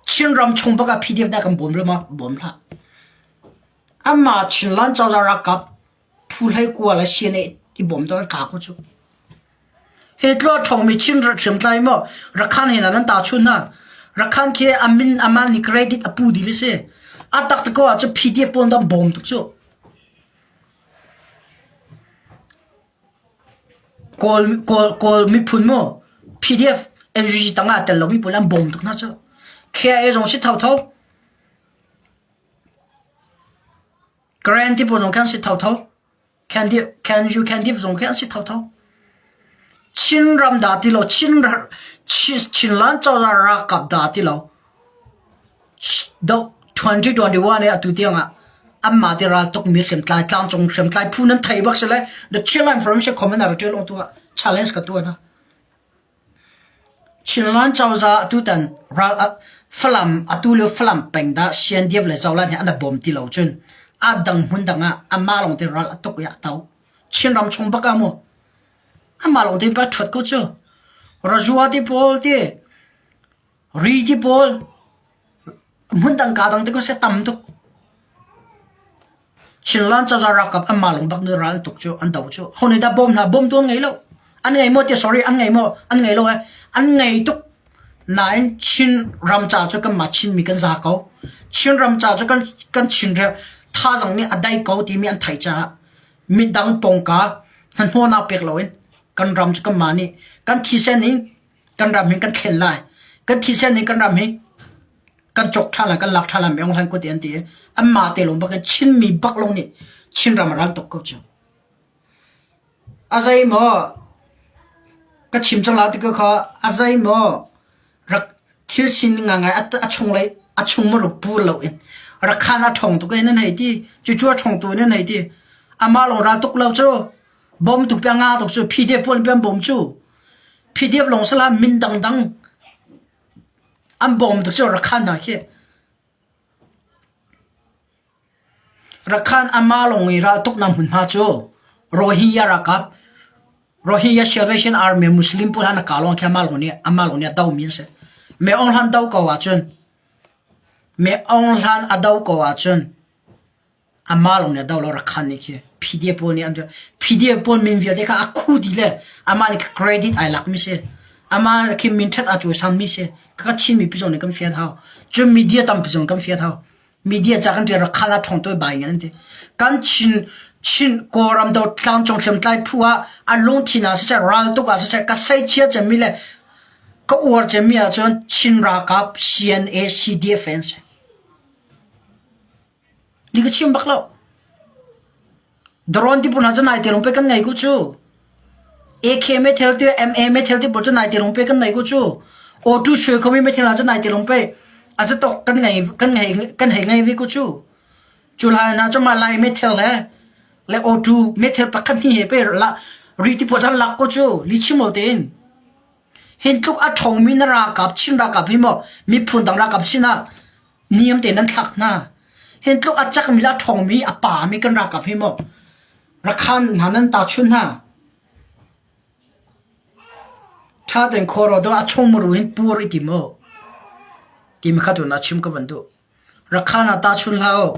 Chinram chung bak ah PDF dah kan bawm lo maw? Bawm hlah. Amah Chinland cozah ralkap phu hlei kua le CNA i bawm to an ka ko cu. Hi tlo ṭhawngmi Chin hriamtlai maw Rakhan he nan ta chun hna. Rakhan khi amin aman ni credit a pu dil si. A tak ko ah cu PDF pawl dam bawm tuk cu. Kawl miphun mu PDF NUG tangah aa tel lomi pawl an bawm tuk hna cu. KIA zong si thotho. Karen ti pawl zong khi an si thotho. Can you can give zong khi an si thotho. Chinram dah ti lo, Chin Chinland cozah ralkap dah ti lo. 2021 i atu tiangah anmah te raltuk mi hriamtlai tlangcung hriamtlai phu nan thei bak si le the Chinland Information Comment ah ṭial tu ah challenge ka tuah hna. Chinland cozah atutan ral Falam atu lio Falam peng dah CNDF le Zoland he an i bawm ti lo cun a dang hmun dang ah amah lawng te ral a tuk i a to. Chinram chung bak ah mu amah lawng te pa ṭhuat ko cu. Rajua te pawl ti ri ti pawl hmun dang ka dang te ko se tam tuk. Chinland cozah ralkap anmah lawng bak nih ral tuk cu an do cu. Ho nih dah bawm hna? Bawmtu an ngei lo. An ngei maw tiah sorry an ngei maw? An ngei lo eh. An ngei tuk. Nain Chin ram ca cu kanmah Chinmi kan za ko. Chin ram ca cu kan kan Chin thazang nih a dai ko timi an theih caah midang pawngka hnahnawhnak pek loin kan ram cu kanmah nih kan thisen in kan ram hin kan thlen lai. Kan thisen in kan ram hi kan cawk ṭhan lai kan lak ṭhan lai Myo Hlan kut an ti i anmah te lawng bak in Chinmi bak lawng nih Chinram a ral tuk ko cu. A zei maw ka chim cang la ti ko kha a zei maw rak thil sining ngangai a chunglei a chung maw pur lo in rakhan a ṭhawng tuk in nan hei ti cucu a ṭhawng tu in nan hei ti amah lawng ral tuk lo cu bom tuk pe nga tuk cu PDF pawl in bom cu PDF lawng sala min dangdang An bawm tuk cu Rakhan hna khi. Rakhan amah lawng i raltuknak hmunhma cu Rohingya ralkap Rohingya Salvation Army Muslim pawl han a kah lawng khi amah lawng nih amah lawng nih a domi an si. Me Aung Hlan do ko ahcun Me Aung Hlan a do ko ahcun Amah lawng nih a do lo Rakhan nih khi PDF pawl nih an PDF pawl min vialte kha a khu dih le amah nih credit ai lakmi si. Amah khi min ṭhat aa cawisanmi si. Kha Chin mipi zong nih kan fian hau. Cun media tampi zong kan fian hau. Media ca kan ṭial Rakhan ah ṭhawng tawi bai ngan an ti. Kan Chin Chin Kawlram do tlangcung hriamtlai phu ah a lungthin ah siseh raltuk ah siseh ka seichia cemmi le ka uar cemmi ahcun Chin ralkap CNA CDF an si. Ni ka chim bak lo. Drone ti pawl hna cu nai te lawng pei kan ngei ku cu. AK me thel ti MA me thel ti pawl cu nai te lawng pei kan ngei ku cu. O2 sui khomi me thel hna cu nai te lawng pei a cu tok kan ngei kan ngei kan hei ngei ve ku cu. Cu lai hna cu mah lai me thel he le O2 me thel pakhat hnih he pe la ri ti pawl cu an lak ko cu li chim lo tein. Hin tluk a ṭhawngmi na ralkap Chin ralkap hi maw miphun dang ralkap sinah niam tein nan thlak hna. Hin tluk a cakmi le a ṭhawngmi a pami kan ralkap hi maw Rakhan hna nan tahchunh hna. Ṭha tein khuaruah dawh a chung muru hin pur i tim u. Timi kha tu na chim ka van duh. Rakhan ah tahchun hlah u.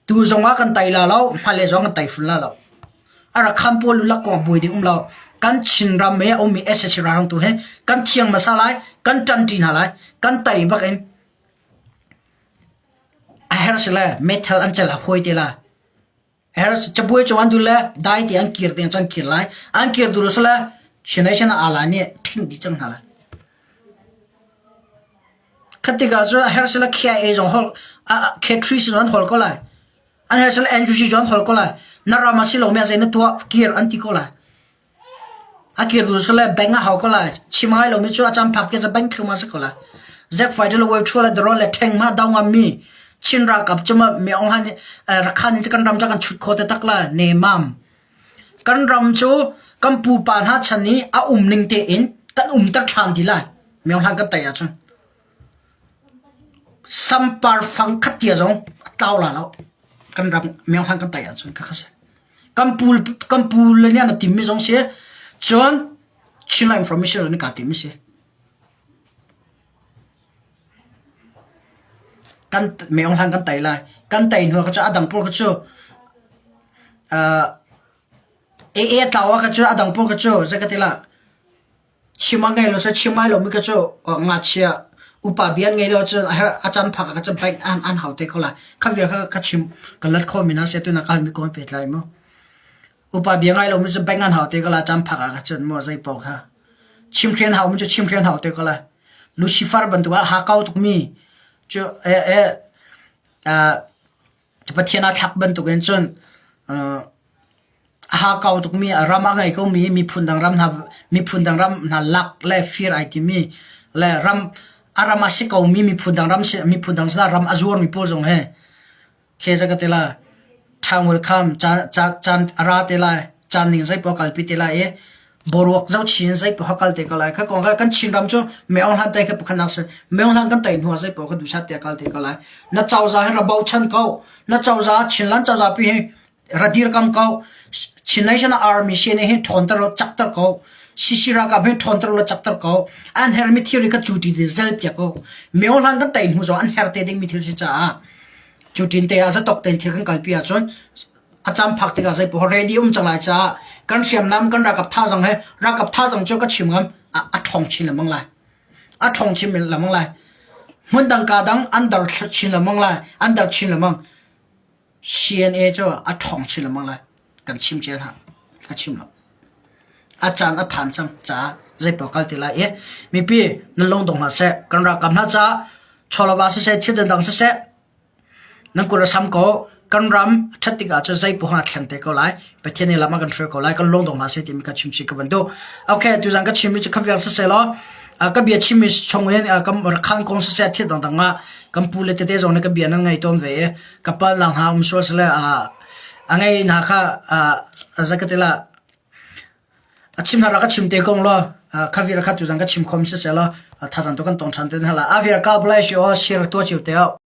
Tu zong ah kan tai la lo, hmailei zong kan tai fun la lo. A rakhan pawl lulak kong buai ding um lo. Kan Chinram i a ummi SSC ralhrang tu hi kan thiang hmasa lai, kan ṭanṭi hna lai, kan tai bak in a herh si le meithal an cel a huai te lai. A herh cabuai cung an dul le dai te an kir te an kir lai. An kir dul sile Chin Chin ala nih ṭhing dih cang hna lai. Khat tikah cun a herh sile KIA zong holh K3 zong an holh ko lai. An herh sile NUG zong an holh ko lai. Na ram a si lomi ah zei na tuah kir an ti ko lai. A kir duh sile bank a hau ko lai. Chim ngai lomi cu a cam phak te cu bank thlum a si ko lai. Zack fighter le wave thua le drone le tank ma do ngammi Chin ralkap cu ma mi Aung Hlaing Rakhan in kan ram cu kan chut kho te tak la ne mam. Kan ram cu kan pupa hna chan i a um ning tein kan umter ṭhan ti lai. Mi Aung Hlaing kan tei ahcun. Sampar fang khat tia zong a tlau la lo. Kan ram Mi Aung Hlaing kan tei ahcun ka kha si. Kan pu kan pu le nih an timmi zong si. Cun Chinland Information nih kaa timmi si. Kan Mi Aung Hlaing kan tei lai. Kan tei hnu ah cu a dang pawl kha cu uh, AA tlau ah kha cu a dang pawl kha cu zei ka ti lah Chim a ngei lo seh chim ngai lomi kha cu ngakchia upa bia an ngei lo ahcun a caan phak ah kha cun paih an hau te ko lai. Kha vial kha ka chim ka lat khawhmi hna seh tunak ka halmi kong he pehtlai mu. Upa bia ngai lomi cu bank an hau te ko lai caan phak ah kha cun mu zei paoh kha. Chimhrian haumi cu chimhrian hau te ko lai. Lucifer bantuk ah hakau tukmi cu eh eh Pathian aa thlak bantukin cun a hakau tukmi ram a ngei komi miphun dang ram hna miphun dang ram hna lak le fir ai timi le ram a ram a si komi miphun dang ram miphun dang sinah ram a zuarmi pawl zong hi khi zei ka ti lai ṭhangul kham caan a ra te lai caan ning zei paoh a kalpi te lai i. Boruak zoh chin zei poh kal te ko lai. Kha kong kan Chinram cu Meong hlan tai kha pakhatnak si. Meong hlan kan tai hnu ah zei poh ka duhsat te kal te ko lai. Na cozah hi ra bochan ko. Na cozah Chinland cozah pi hi ra dirkam ko. Chin Nation Army CNA hi ṭhawnter law cakter ko. CC ralkap hi ṭhawnter law cakter ko. An hermi thil kha cu ti zel piak ko. Meong hlan kan tai hnu zong an her te dingmi thil si caah cu tin te ah zatok tein thil kan kalpi ahcun a caan phak tikah zei poh ready um cang lai caah kan hriamnam kan ralkap thazaang he ralkap thazaang cu ka chim ngam a ṭhawng chin lengmang lai. A ṭhawng chin lengmang lai. Hmun dang ka dang an dar chin lengmang lai. An dar chin lengmang. CNA cu a ṭhawng chin lengmang lai. Kan chim cia hna. Ka chim lo. A caan a phan cang caah zei poh kal ti lai i mipi nan lung dong hlah seh. Kan ralkap hna caah chawlava siseh thil dangdang siseh Nan kut a sam ko. Kan ram a ṭhat tikah cun zei poah a thleng te ko lai. Pathian nih lam a kan hruai ko lai. Kan lung dong hna seh timi ka chim chih ka van duh. Okay, tuzan ka chimmi cu khaviang siseh law ka bia chimmi chung in kan rakhan kong siseh thil dangdang ah kan pu le tete zong nih ka bia nan ngei tawn ve i ka palnak hna um sual sile a ngei hna kha zakatila a chim hna ka chim te kong law khavir kha tuzan ka chim khom siseh law thazang tu kan tong ṭhan te hna la. Avir ka bless you all share to chiu te.